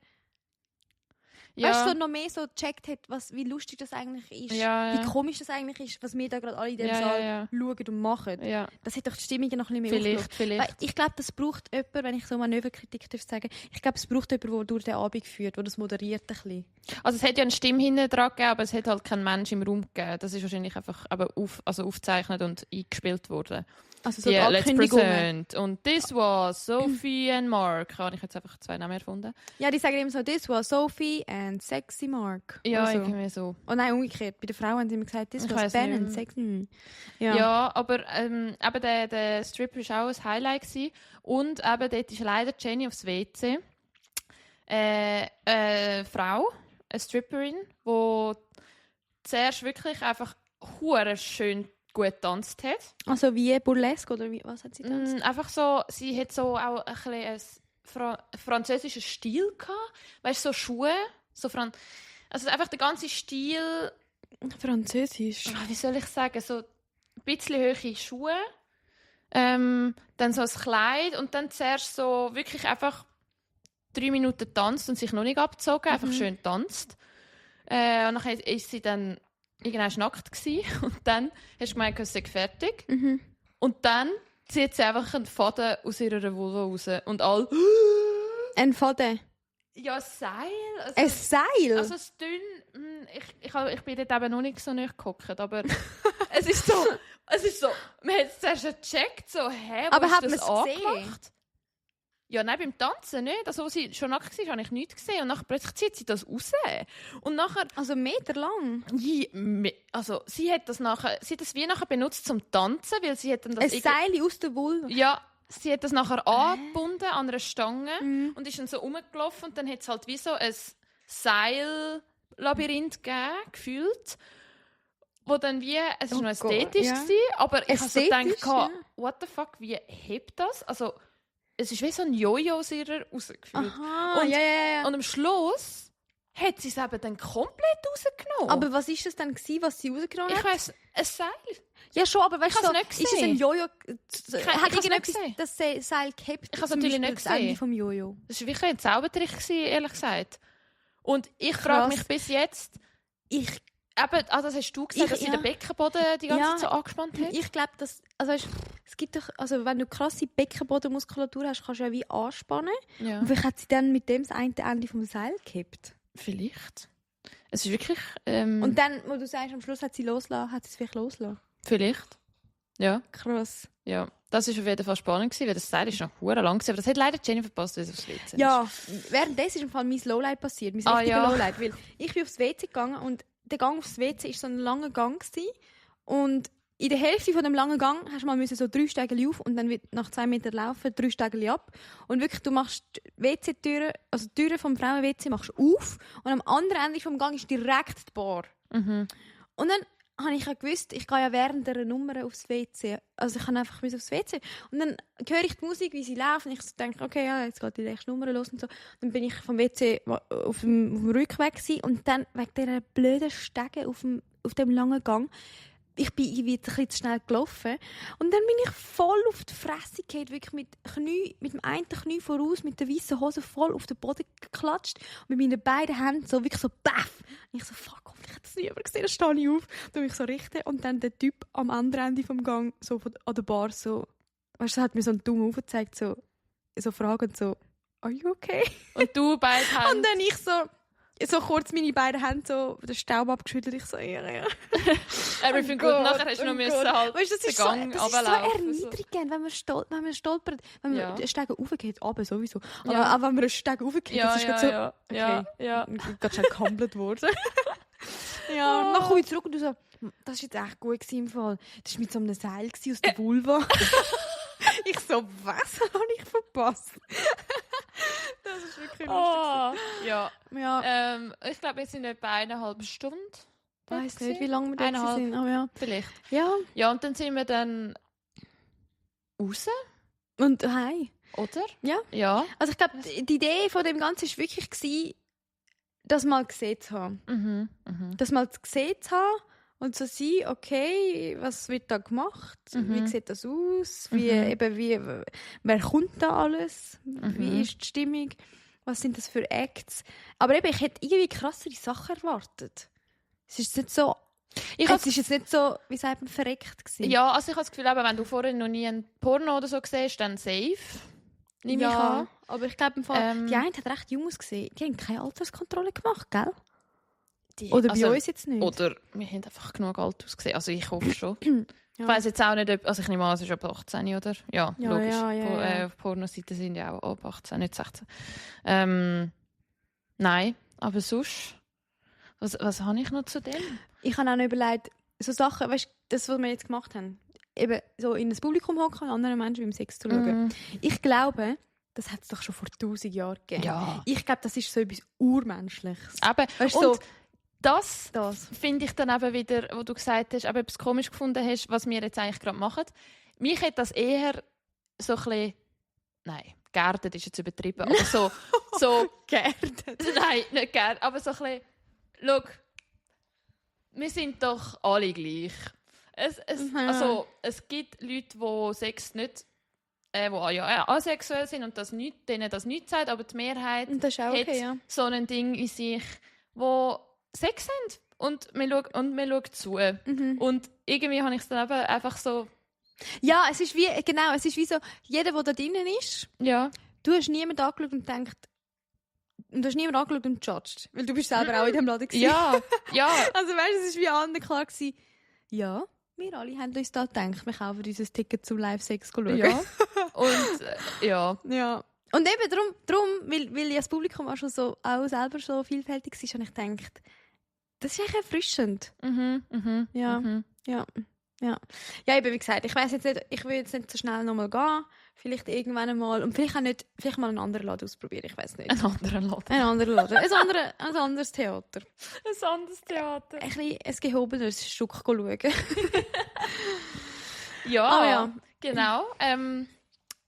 weißt du, noch mehr so gecheckt hätte, wie lustig das eigentlich ist, wie komisch das eigentlich ist, was wir da gerade alle in diesem Saal schauen und machen. Ja. Das hätte doch die Stimmung noch ein bisschen mehr Vielleicht. Weil ich glaube, das braucht jemand, wenn ich so Manöverkritik sagen darf, ich glaube, es braucht jemand, der durch den Abend führt, der das moderiert ein bisschen. Also es hat ja eine Stimme hinten dran gegeben, aber es hat halt keinen Mensch im Raum gegeben. Das ist wahrscheinlich einfach aufgezeichnet und eingespielt worden. Also so die Ankündigungen. Und this was Sophie and Mark. Habe ich jetzt einfach 2 Namen erfunden? Ja, die sagen immer so, this was Sophie and Sexy Mark. Ja, so. irgendwie so. Oh nein, umgekehrt. Bei den Frauen haben sie immer gesagt, this was Ben and Sexy. Ja, aber eben der Stripper war auch ein Highlight gewesen. Und eben dort ist leider Jenny aufs WC. Frau, eine Stripperin, die zuerst wirklich einfach hure schön gut getanzt hat. Also wie Burlesque oder was hat sie getanzt? Einfach so, sie hat so auch ein bisschen einen französischen Stil gehabt. Weißt du, so Schuhe, also einfach der ganze Stil. Französisch. Wie soll ich sagen, so ein bisschen hohe Schuhe, dann so ein Kleid und dann zuerst so wirklich einfach 3 Minuten tanzt und sich noch nicht abgezogen, einfach schön tanzt. Und dann ist sie dann irgendwann nackt gewesen. Und dann hast du gemeint, es sei fertig. Und dann zieht sie einfach einen Faden aus ihrer Vulva raus. Und all... Ein Faden? Ja, ein Seil. Also, ein Seil? Also es dünn... Ich bin dort eben noch nicht so nahe gehockt, aber es ist so... Man hat es zuerst gecheckt, so, hä, aber ist hat das man es gesehen? Ja, nein, beim Tanzen nicht. Also, als sie schon nackt war, habe ich nichts gesehen. Und nachher plötzlich zieht sie das raus. Und nachher... Also meterlang? Also, sie hat das wie nachher benutzt zum Tanzen, weil sie hat dann das... Ein Seil aus der Vulva? Ja, sie hat das nachher angebunden an einer Stange und ist dann so rumgelaufen. Und dann hat es halt wie so ein Seillabyrinth gegeben, gefühlt. Wo dann wie... Es war noch ästhetisch, aber ich habe so gedacht, what the fuck, wie hebt das? Also... Es ist wie so ein Jojo aus ihr rausgefühlt. Und am Schluss hat sie es eben dann komplett rausgenommen. Aber was war das dann, was sie rausgenommen hat? Ich weiss, ein Seil. Ja schon, aber weißt du, nicht ist es ein Jojo? Hat das Seil gehabt? Ich habe es natürlich nicht gesehen. Vom Jojo. Das war wirklich ein Zaubertrick, ehrlich gesagt. Und ich frage mich bis jetzt... das hast du gesagt, dass sie den Beckenboden die ganze Zeit so angespannt hat? Ich glaube, dass... Also, es gibt doch, also wenn du krasse Beckenbodenmuskulatur hast, kannst du ja wie anspannen. Ja. Und vielleicht hat sie dann mit dem das eine Ende vom Seil gekippt. Vielleicht. Es ist wirklich... Und dann, wo du sagst, am Schluss hat sie losgelassen, hat sie es vielleicht losgelassen. Vielleicht. Ja. Krass. Ja. Das war auf jeden Fall spannend, weil das Seil ist noch verdammt lang gewesen, aber das hat leider Jenny verpasst, weil es aufs WC ist. Ja, währenddessen ist im Fall mein Lowlight passiert, mein richtiger Lowlight, weil ich bin aufs WC gegangen und der Gang aufs WC war so ein langer Gang gewesen. Und in der Hälfte von dem langen Gang hast du mal so 3 Stege auf und dann wird nach 2 Metern laufen 3 Stege ab. Und wirklich, du machst die WC-Türen, also die Türen vom Frauen-WC machst du auf und am anderen Ende vom Gang ist direkt die Bar. Mhm. Und dann habe ich ja gewusst, ich gehe ja während der Nummer aufs WC. Also ich kann einfach aufs WC. Und dann höre ich die Musik, wie sie läuft und ich denke, okay, ja, jetzt geht die nächste Nummer los und so. Dann bin ich vom WC auf dem Rückweg gewesen, und dann wegen dieser blöden Stege auf dem langen Gang, ich bin irgendwie ein bisschen zu schnell gelaufen. Und dann bin ich voll auf die Fresse gefallen, wirklich mit dem einen Knie voraus, mit der weißen Hose voll auf den Boden geklatscht. Und mit meinen beiden Händen so wirklich so baff. Und ich so, fuck, hoffentlich hat das niemand gesehen. Dann stehe ich auf, dann mich so richten. Und dann der Typ am anderen Ende vom Gang, so an der Bar, so, weißt du, hat mir so einen Daumen aufgezeigt, so fragend, so, are you okay? Und du beide Hände. Und dann ich so kurz meine beiden Hände so den Staub abgeschüttelt. Ich so, ja. Everything good. Nachher hast du noch müssen halt weißt, das ist so erniedrigend, wenn man stolpert. Wenn man den Steg raufgeht, aber sowieso. Aber wenn man einen Steg raufgeht, das ist gerade so... Okay, gerade schnell gehandelt worden. Ja, und dann komme ich zurück und du so, das war jetzt echt gut im Fall. Das war mit so einem Seil aus der Vulva. Ich so, was habe ich verpasst? Das ist wirklich lustig. Ja. Ich glaube, wir sind etwa 1,5 Stunden. Ich weiss nicht, wie lange wir da sind. Aber ja. Vielleicht. Ja. Ja, und dann sind wir dann raus. Und heim. Oder? Ja. Also ich glaube, die Idee von dem Ganzen war wirklich, das mal gesehen zu haben. Das mal gesehen zu haben und zu sein, okay, was wird da gemacht? Wie sieht das aus? Wer kommt da alles? Wie ist die Stimmung? Was sind das für Acts? Aber eben, ich hätte irgendwie krassere Sachen erwartet. Es ist nicht so... Es ist jetzt nicht so, wie sagt man, verreckt gewesen. Ja, also ich habe das Gefühl, wenn du vorher noch nie ein Porno oder so siehst, dann safe. Nehme ich an. Aber ich glaube, die eine hat recht jung ausgesehen. Die haben keine Alterskontrolle gemacht, gell? Oder bei uns jetzt nicht. Oder wir haben einfach genug alt ausgesehen. Also ich hoffe schon. Ich weiss jetzt auch nicht, also ich nehme an, es ist ab 18, oder? Ja, logisch. Auf Pornoseiten sind ja auch ab 18, nicht 16. Nein, aber sonst... Was habe ich noch zu dem? Ich habe auch noch überlegt, so Sachen, weißt du, das, was wir jetzt gemacht haben, eben so in das Publikum hocken und anderen Menschen beim Sex zu schauen. Ich glaube, das hat es doch schon vor 1000 Jahren gegeben. Ja. Ich glaube, das ist so etwas Urmenschliches. Aber, weißt, und so, das finde ich dann eben wieder, wo du gesagt hast, aber etwas komisch gefunden hast, was wir jetzt eigentlich gerade machen. Mich hat das eher so ein bisschen, nein, geerdet ist jetzt übertrieben, aber so geerdet. Nein, nicht geerdet, aber so ein bisschen, schau, wir sind doch alle gleich. Also, es gibt Leute, die Sex nicht, die asexuell sind und denen das nichts sagt, aber die Mehrheit das ist auch okay, hat so ein Ding in sich, wo Sex haben und man schaut zu. Und irgendwie habe ich es dann eben einfach so... Ja, es ist wie so, jeder, der da drinnen ist, du hast niemanden angeschaut und gedacht, und du hast niemanden angeschaut und judged, weil du bist selber auch in diesem Laden gewesen. Ja. Also weißt du, es war wie anderen klar gewesen, ja, wir alle haben uns da gedacht, wir kaufen uns ein Ticket zum Live-Sex schauen. Ja. Und ja. Und eben darum weil das Publikum auch schon so, auch selber so vielfältig war, habe ich gedacht, das ist eigentlich erfrischend. Ja, eben wie gesagt, ich weiss jetzt nicht, ich will jetzt nicht so schnell nochmal gehen. Vielleicht irgendwann einmal. Und vielleicht auch nicht, vielleicht mal einen anderen Laden ausprobieren, ich weiss nicht. Einen anderen Laden. Ein anderes Theater. Ein anderes Theater. Ein gehobenes Stück schauen. Ja, genau.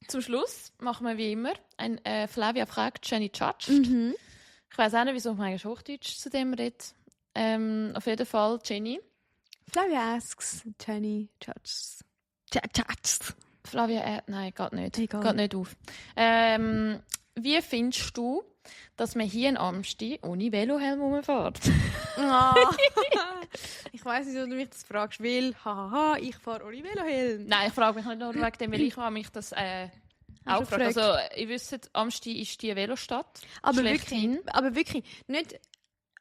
Zum Schluss machen wir wie immer ein Flavia fragt, Jenny judged. Ich weiss auch nicht, wieso man eigentlich Hochdeutsch zu dem redet. Auf jeden Fall Jenny. Flavia asks, Jenny judges. Flavia, nein, geht nicht. Egal. Geht nicht auf. Wie findest du, dass man hier in Amsti ohne Velohelm rumfährt? Oh. Ich weiss nicht, ob du mich das fragst, weil, hahaha, ich fahre ohne Velohelm. Nein, ich frage mich nicht nur wegen dem, weil ich habe mich das auch gefragt. Also, ihr wisst, Amsti ist die Velostadt. Aber wirklich, nicht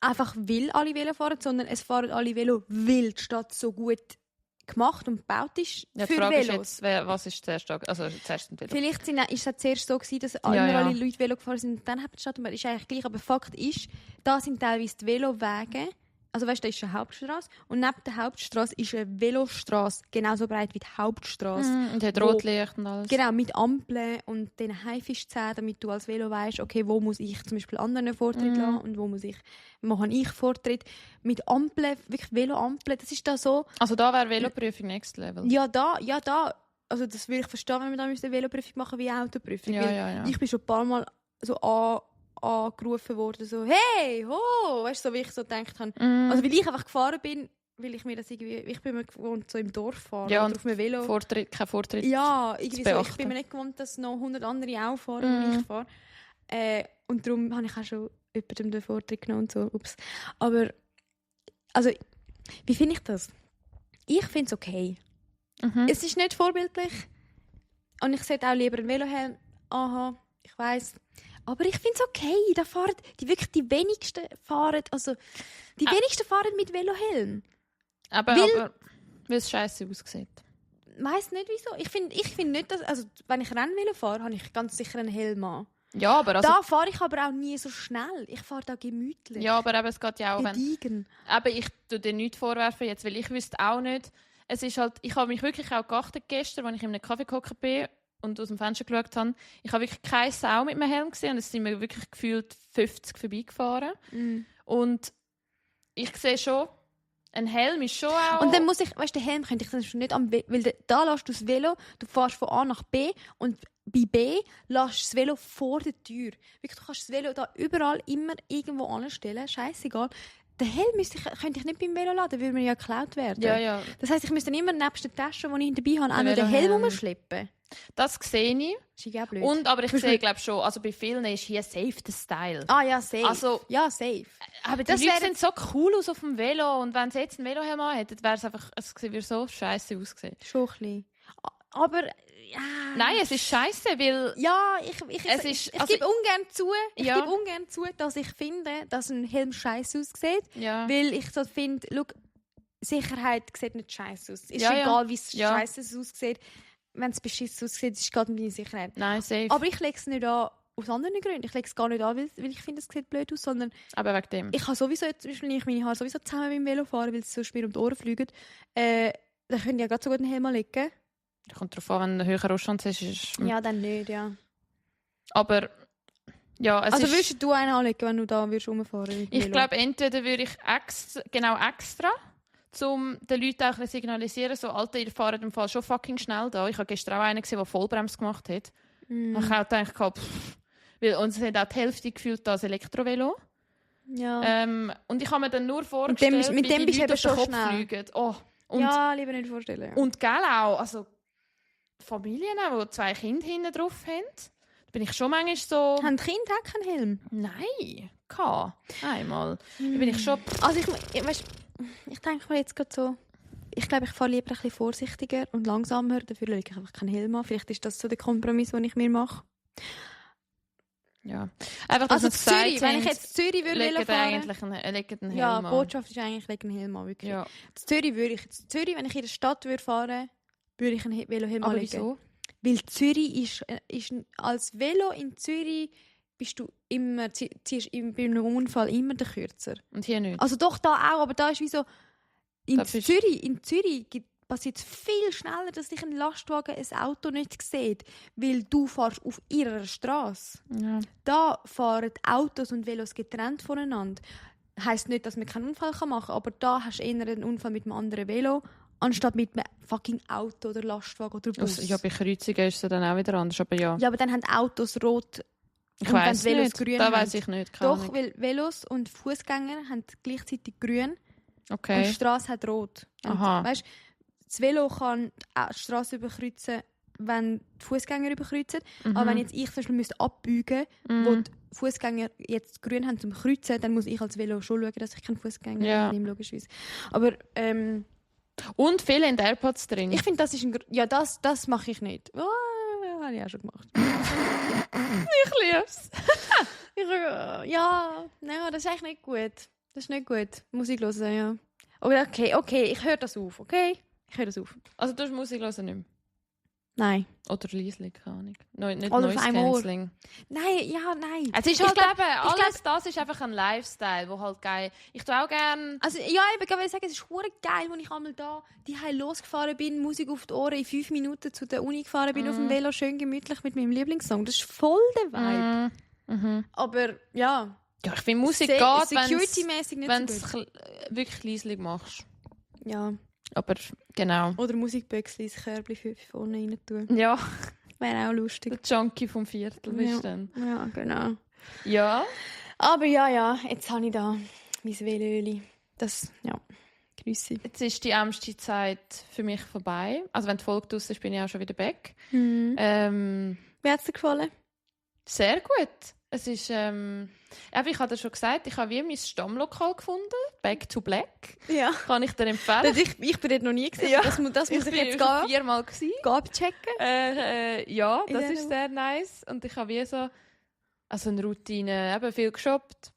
einfach weil alle Velo fahren, sondern es fahren alle Velo, weil die Stadt so gut gemacht und gebaut ist Ja, für die Frage Velos. ist jetzt, was ist zuerst ein Velo? Vielleicht ist es zuerst so gewesen, dass immer alle Leute Velo gefahren sind und dann hat die Stadt, ist eigentlich gleich. Aber Fakt ist, da sind teilweise die Velowege, also weißt du, da ist eine Hauptstrasse und neben der Hauptstrasse ist eine Velostrasse genauso breit wie die Hauptstrasse. Und hat Rotlicht und alles. Genau, mit Ampeln und den Haifischzähnen, damit du als Velo weißt, okay, wo muss ich zum Beispiel anderen Vortritt lassen und wo habe ich Vortritt. Mit Ampeln, wirklich Veloampeln, das ist da so... Also da wäre Veloprüfung Next Level. Ja, da. Also das würde ich verstehen, wenn wir da eine Veloprüfung machen wie Autoprüfung. Ja. Ich bin schon ein paar Mal so angerufen worden, so «Hey, ho!» Weißt du, so wie ich so gedacht habe. Also weil ich einfach gefahren bin, weil ich mir das irgendwie... Ich bin mir gewohnt, so im Dorf fahren oder auf einem Velo. Kein Vortritt. Ja, irgendwie so. Ich bin mir nicht gewohnt, dass noch 100 andere auch fahren, wie ich fahre. Und darum habe ich auch schon jemandem den Vortritt genommen und so. Ups. Aber, also, wie finde ich das? Ich finde es okay. Es ist nicht vorbildlich. Und ich sollte auch lieber einen Velohelm. Aha, ich weiss. Aber ich finde es okay. Da fahren die wenigsten fahren, wenigsten fahren mit Velohelm. Aber weil es scheiße aussieht. Ich weiss nicht wieso. Ich finde nicht, dass, also wenn ich Rennvelo fahre, habe ich ganz sicher einen Helm an. Ja, aber da fahre ich aber auch nie so schnell. Ich fahre da gemütlich. Ja, aber eben, es geht ja auch, gediegen. Aber ich tue dir nichts vorwerfen jetzt, weil ich wüsste auch nicht. Es ist halt, ich habe mich wirklich auch geachtet gestern, als ich in einem Kaffee gehockt bin und aus dem Fenster geschaut habe. Ich habe wirklich keine Sau mit meinem Helm gesehen und es sind mir wirklich gefühlt 50 vorbeigefahren. Und ich sehe schon, ein Helm ist schon auch... Und dann muss ich, weißt du, den Helm könnte ich dann schon nicht weil da lässt du das Velo, du fährst von A nach B und bei B lässt du das Velo vor der Tür. Wirklich, du kannst das Velo da überall immer irgendwo anstellen, scheißegal. Den Helm könnte ich nicht beim Velo laden, würde mir ja geklaut werden. Ja. Das heisst, ich müsste dann immer nebst der Tasche, die ich dabei habe, auch noch den Helm rumschleppen. Das sehe ich. Das ist ja blöd. Aber ich sehe, glaube schon, also bei vielen ist hier safe der Style. Ah ja, safe. Also, ja, safe. Aber die Leute sehen so cool aus auf dem Velo und wenn sie jetzt einen Velohelm hätten, wäre es einfach, es würde so scheiße aussehen. Schon ein bisschen. Aber... Ja. Nein, es ist scheiße, weil... Ja, ich gebe ungern zu, dass ich finde, dass ein Helm scheiße aussieht. Ja. Weil ich so finde, Sicherheit sieht nicht scheiße aus. Ist egal, wie es scheiße aussieht. Wenn es beschissen aussieht, ist es gerade meine Sicherheit. Nein, safe. Aber ich lege es nicht an aus anderen Gründen. Ich lege es gar nicht an, weil ich finde, es sieht blöd aus, sondern... Aber wegen dem. Ich habe sowieso, zum Beispiel, ich meine Haare sowieso zusammen mit dem Velo fahren, weil es sonst mir um die Ohren fliegen. Da können ja gerade so gut einen Helm anlegen. Kommt darauf an, wenn du höher Ausstand hast. Ja, dann nicht, ja. Aber, ja, es also würdest du einen anlegen, wenn du da rumfahren würdest? Ich glaube, entweder würde ich extra, um den Leuten auch ein signalisieren, so, Alter, ihr fahrt im Fall schon fucking schnell da. Ich habe gestern auch einen gesehen, der Vollbremse gemacht hat. Ich habe auch gedacht, weil uns hat auch die Hälfte gefühlt als Elektrovelo. Ja. Und ich habe mir dann nur vorgestellt, mit dem bist du eben schon schnell. Fliegen. Oh, und, ja, lieber nicht vorstellen. Ja. Und gell auch, also Familien, die 2 Kinder hinten drauf haben, da bin ich schon manchmal so... Haben die Kinder auch keinen Helm? Nein, einmal. Da bin ich schon... Also ich denke mir jetzt gerade so, ich glaube, ich fahre lieber ein bisschen vorsichtiger und langsamer, dafür lege ich einfach keinen Helm an. Vielleicht ist das so der Kompromiss, den ich mir mache. Ja. Einfach, also Zürich, wenn ich jetzt Zürich würde fahren... Legen einen Helm ja, an. Botschaft ist eigentlich, legen einen Helm an, wirklich. Ja. Zürich, wenn ich in der Stadt würde fahren, würde ich einen Velohelm anlegen. Wieso? Weil Zürich ist als Velo in Zürich bist du immer, ziehst bei einem Unfall immer den Kürzer. Und hier nicht? Also doch, da auch, aber da ist wie so... In Zürich passiert es viel schneller, dass dich ein Lastwagen ein Auto nicht sieht, weil du fährst auf ihrer Straße. Ja. Da fahren Autos und Velos getrennt voneinander. Heisst nicht, dass man keinen Unfall machen kann, aber da hast du eher einen Unfall mit einem anderen Velo, anstatt mit einem fucking Auto oder Lastwagen oder Bus. Also, ja, bei Kreuzungen ist es dann auch wieder anders, aber ja. Ja, aber dann haben Autos rot ich weiss Velos nicht. grün. Da weiss ich nicht. Doch, weil Velos und Fußgänger haben gleichzeitig grün okay. und die Straße hat rot. Und, aha. Weißt, das Velo kann die Straße überkreuzen wenn die Fußgänger überkreuzen. Aber wenn jetzt ich zum Beispiel müsste abbeugen wo die Fußgänger jetzt grün haben zum Kreuzen, dann muss ich als Velo schon schauen, dass ich keinen Fußgänger nehme, logischerweise. Aber und viele in den AirPods drin. ich finde, das ist das mache ich nicht. Oh, habe ich auch schon gemacht. Ich liebe es. Das ist eigentlich nicht gut. Das ist nicht gut. Musik hören, ja. Aber okay, ich höre das auf, okay? Ich höre das auf. Also du hast Musik hören nicht mehr? Nein. Oder leislich, keine Ahnung. Nicht Oder Noise auf einmal. Cancelling. Nein. Es ist halt alles das ist einfach ein Lifestyle, wo halt geil. Ich tue auch gerne. Also ja, ich will sagen, es ist hure geil, als ich einmal da die losgefahren bin, Musik auf die Ohren, in 5 Minuten zu der Uni gefahren bin auf dem Velo, schön gemütlich mit meinem Lieblingssong. Das ist voll der Vibe. Aber ja. Ja, ich finde Musik geht, security-mäßig nicht wenn du so gut. es wirklich leislich machst. Ja. Aber genau. Oder Musikböckchen ins Körbchen für vorne rein tun. Ja. Wäre auch lustig. Der Junkie vom Viertel bist du dann. Ja, genau. Ja. Aber ja, jetzt habe ich da mein Velöli. Das, grüße. Jetzt ist die ärmste Zeit für mich vorbei. Also wenn die Folge draus ist, bin ich auch schon wieder back. Wie hat es dir gefallen? Sehr gut. Es ist, ich habe dir schon gesagt, ich habe wie mein Stammlokal gefunden, Back to Black. Ja. Kann ich dir empfehlen. Ich bin dort noch nie gesehen. Ja. Das muss ich jetzt bin schon 4-mal gewesen. abchecken. Ja, das ist sehr nice. Und ich habe wie so eine Routine, eben viel geshoppt,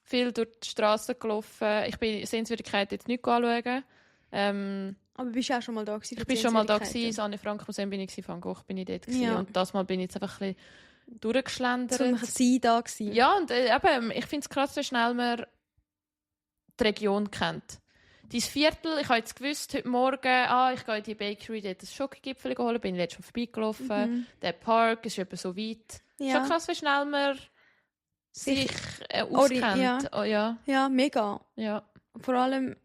viel durch die Straße gelaufen. Ich bin Sehenswürdigkeit jetzt nicht anschauen. Aber bist du auch schon mal da gewesen? Ich bin schon mal da gewesen, das Anne Frank Museum bin ich gewesen, Van Gogh bin ich dort gewesen. Ja. Und das Mal bin ich jetzt einfach ein bisschen durchgeschlendert. Zum Sein da gewesen. Ja, und eben, ich finde es krass, wie schnell man die Region kennt. Dein Viertel, ich habe jetzt gewusst, heute Morgen, ich gehe in die Bakery, dort ein Schokogipfel holen, bin jetzt schon vorbeigelaufen. Der Park ist etwa so weit. Ja. Schon krass, wie schnell man sich auskennt. Ja, mega. Ja. Vor allem,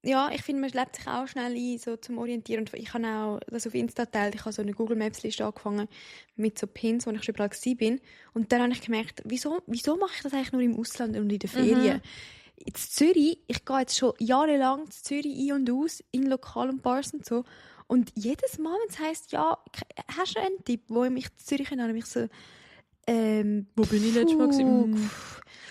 ja, ich finde, man lebt sich auch schnell ein, so zum Orientieren. Und ich habe auch das auf Insta geteilt. Ich habe so eine Google Maps Liste angefangen mit so Pins, wo ich schon überall war. Und dann habe ich gemerkt, wieso mache ich das eigentlich nur im Ausland und in den Ferien? In Zürich, ich gehe jetzt schon jahrelang in Zürich ein und aus, in Lokal und Bars und so. Und jedes Mal, wenn es heisst, ja, hast du einen Tipp, wo ich mich in Zürich erinnere, mich so, wo bin ich letztes Mal gewesen?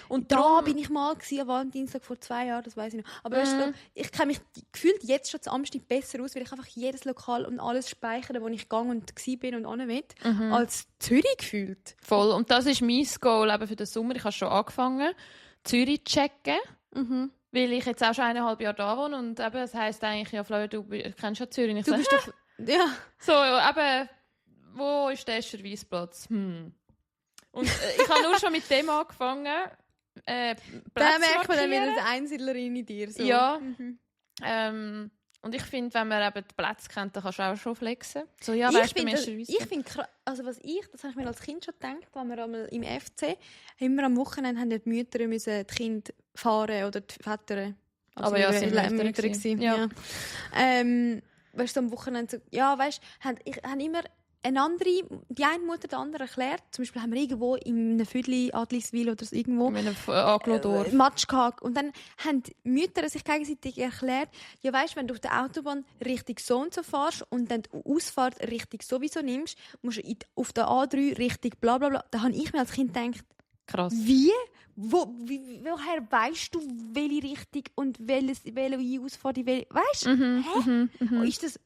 Und da bin ich mal am Valentinstag vor 2 Jahren, das weiß ich noch. Aber weißt du, ich kenne mich gefühlt jetzt schon zu Amsterdam besser aus, weil ich einfach jedes Lokal und alles speichere, wo ich gegangen und war und hin will, als Zürich gefühlt. Voll. Und das ist mein Goal eben für den Sommer. Ich habe schon angefangen, Zürich zu checken, weil ich jetzt auch schon 1,5 Jahre da wohne. Und eben, das heisst eigentlich, ja, Florian, du kennst ja Zürich. Ich du bist doch... Ja. So, eben, wo ist der Escherweisplatz? Und ich habe nur schon mit dem angefangen. Da merkt man dann wieder eine Einsiedlerin in dir. So. Ja. Und ich finde, wenn man eben die Plätze kennt, dann kannst du auch schon flexen. So, ja, weißt du, ich finde, also das habe ich mir als Kind schon gedacht, wenn wir einmal im FC immer am Wochenende haben die Mütter müssen die Kinder fahren oder die Väter. Also aber ja, sind Mütter gewesen. Ja. Weißt du, am Wochenende so, ja, weißt du, haben immer die eine Mutter der andere erklärt. Zum Beispiel haben wir irgendwo in einem Viertel Adliswil oder so irgendwo in einem Aglodorf Matsch gehabt. Und dann haben die Mütter sich gegenseitig erklärt, ja weisst, wenn du auf der Autobahn Richtung so und so fährst und dann die Ausfahrt Richtung sowieso nimmst, musst du auf der A3 Richtung bla bla bla. Da habe ich mir als Kind gedacht, krass. Wie? Woher weißt du, welche Richtung und welche Ausfahrt ich will? Weißt du?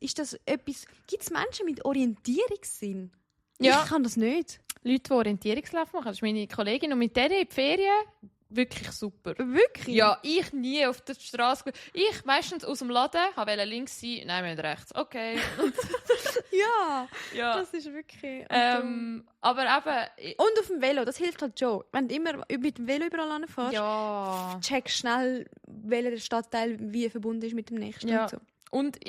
Ist das etwas? Gibt es Menschen mit Orientierungssinn? Ja. Ich kann das nicht. Leute, die Orientierungslauf machen. Das ist meine Kollegin. Und mit der in die Ferien wirklich super. Wirklich? Ja, ich nie auf der Straße. Ich meistens aus dem Laden, wollte links sein, nein, wir rechts. Okay. ja, das ist wirklich... aber eben... Und auf dem Velo, das hilft halt schon. Wenn du immer mit dem Velo überall hinfährst, ja, checkst schnell, welcher Stadtteil wie verbunden ist mit dem nächsten. Ja. Und so. Und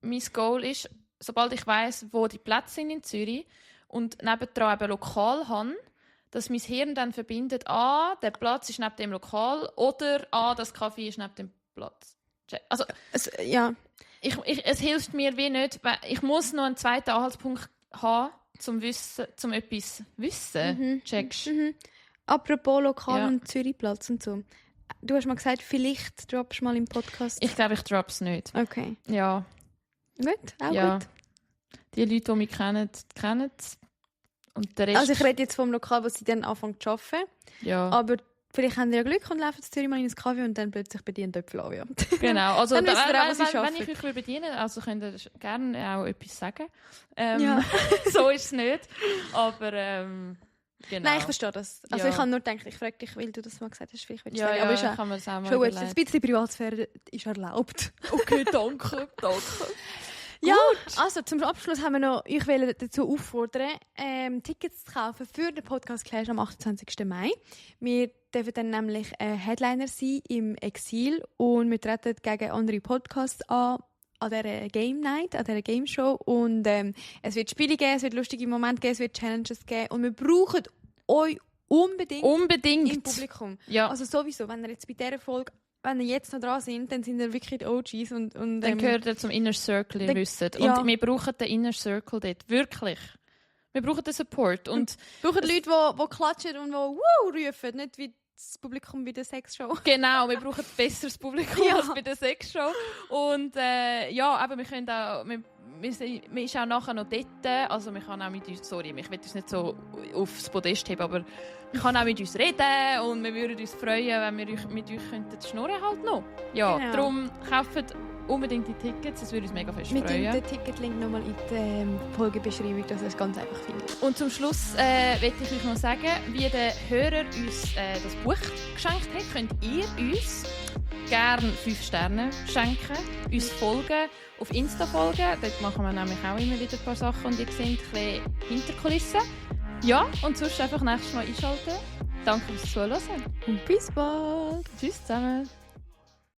mein Goal ist, sobald ich weiss, wo die Plätze sind in Zürich und nebendran eben lokal habe, dass mein Hirn dann verbindet, der Platz ist neben dem Lokal oder das Café ist neben dem Platz. Also, es hilft mir wie nicht, weil ich muss noch einen zweiten Anhaltspunkt haben, zum etwas wissen. Checkst. Apropos Lokal und Zürichplatz und so. Du hast mal gesagt, vielleicht droppst du mal im Podcast. Ich glaube, ich droppe es nicht. Okay. Ja. Gut, auch Ja. gut. Die Leute, die mich kennen es. Und der Rest... Also ich rede jetzt vom Lokal, wo sie dann anfangen zu arbeiten. ja. Aber vielleicht haben sie ja Glück und laufen zu Zürich mal in ein Kaffee und dann plötzlich bedienen Töpfel an. Ja. Genau, also Dann wisst ihr auch, was ich wenn arbeite. ich euch bedienen will, also könnt ihr gerne auch etwas sagen. Ja. So ist es nicht, aber genau. Nein, ich verstehe das. Also Ja. ich habe nur gedacht, ich frage dich, weil du das mal gesagt hast, vielleicht willst du ja, sagen. ja, Aber ist ja kann man es auch mal schon gut, überlegen. ein bisschen Privatsphäre ist erlaubt. Okay, danke. Ja, also zum Abschluss haben wir noch, ich will dazu auffordern, Tickets zu kaufen für den Podcast Clash am 28. Mai. Wir dürfen dann nämlich Headliner sein im Exil und wir treten gegen andere Podcasts an dieser Game Night, an dieser Game Show. Und es wird Spiele geben, es wird lustige Momente geben, es wird Challenges geben und wir brauchen euch unbedingt im Publikum. Ja. Also sowieso, wenn ihr jetzt bei dieser Folge, wenn ihr jetzt noch dran sind, dann sind ihr wirklich die OGs und Dann gehört ihr zum Inner Circle, ihr wisst. Und ja. wir brauchen den Inner Circle dort, wirklich. Wir brauchen den Support. Und brauchen Leute, die klatschen und die «Wow» rufen, nicht wie das Publikum bei der Sexshow. genau, wir brauchen ein besseres Publikum Ja. als bei der Sexshow. Und ja, aber wir können auch... Wir sind auch nachher noch dort, also wir können auch mit uns, sorry, ich will uns nicht so aufs Podest heben, aber wir können auch mit uns reden und wir würden uns freuen, wenn wir mit euch schnurren halt noch. Ja, Genau. darum kauft unbedingt die Tickets, das würde uns mega fest Wir tun freuen. den Ticketlink nochmal in die Folgebeschreibung, dass ihr es ganz einfach findet. Und zum Schluss möchte ich euch noch sagen, wie der Hörer uns das Buch geschenkt hat, könnt ihr uns gerne 5 Sterne schenken, uns folgen, auf Insta folgen, dort machen wir nämlich auch immer wieder ein paar Sachen und ihr seht ein bisschen Hinterkulissen. Ja, und sonst einfach nächstes Mal einschalten. Danke fürs Zuhören. Und bis bald! Tschüss zusammen.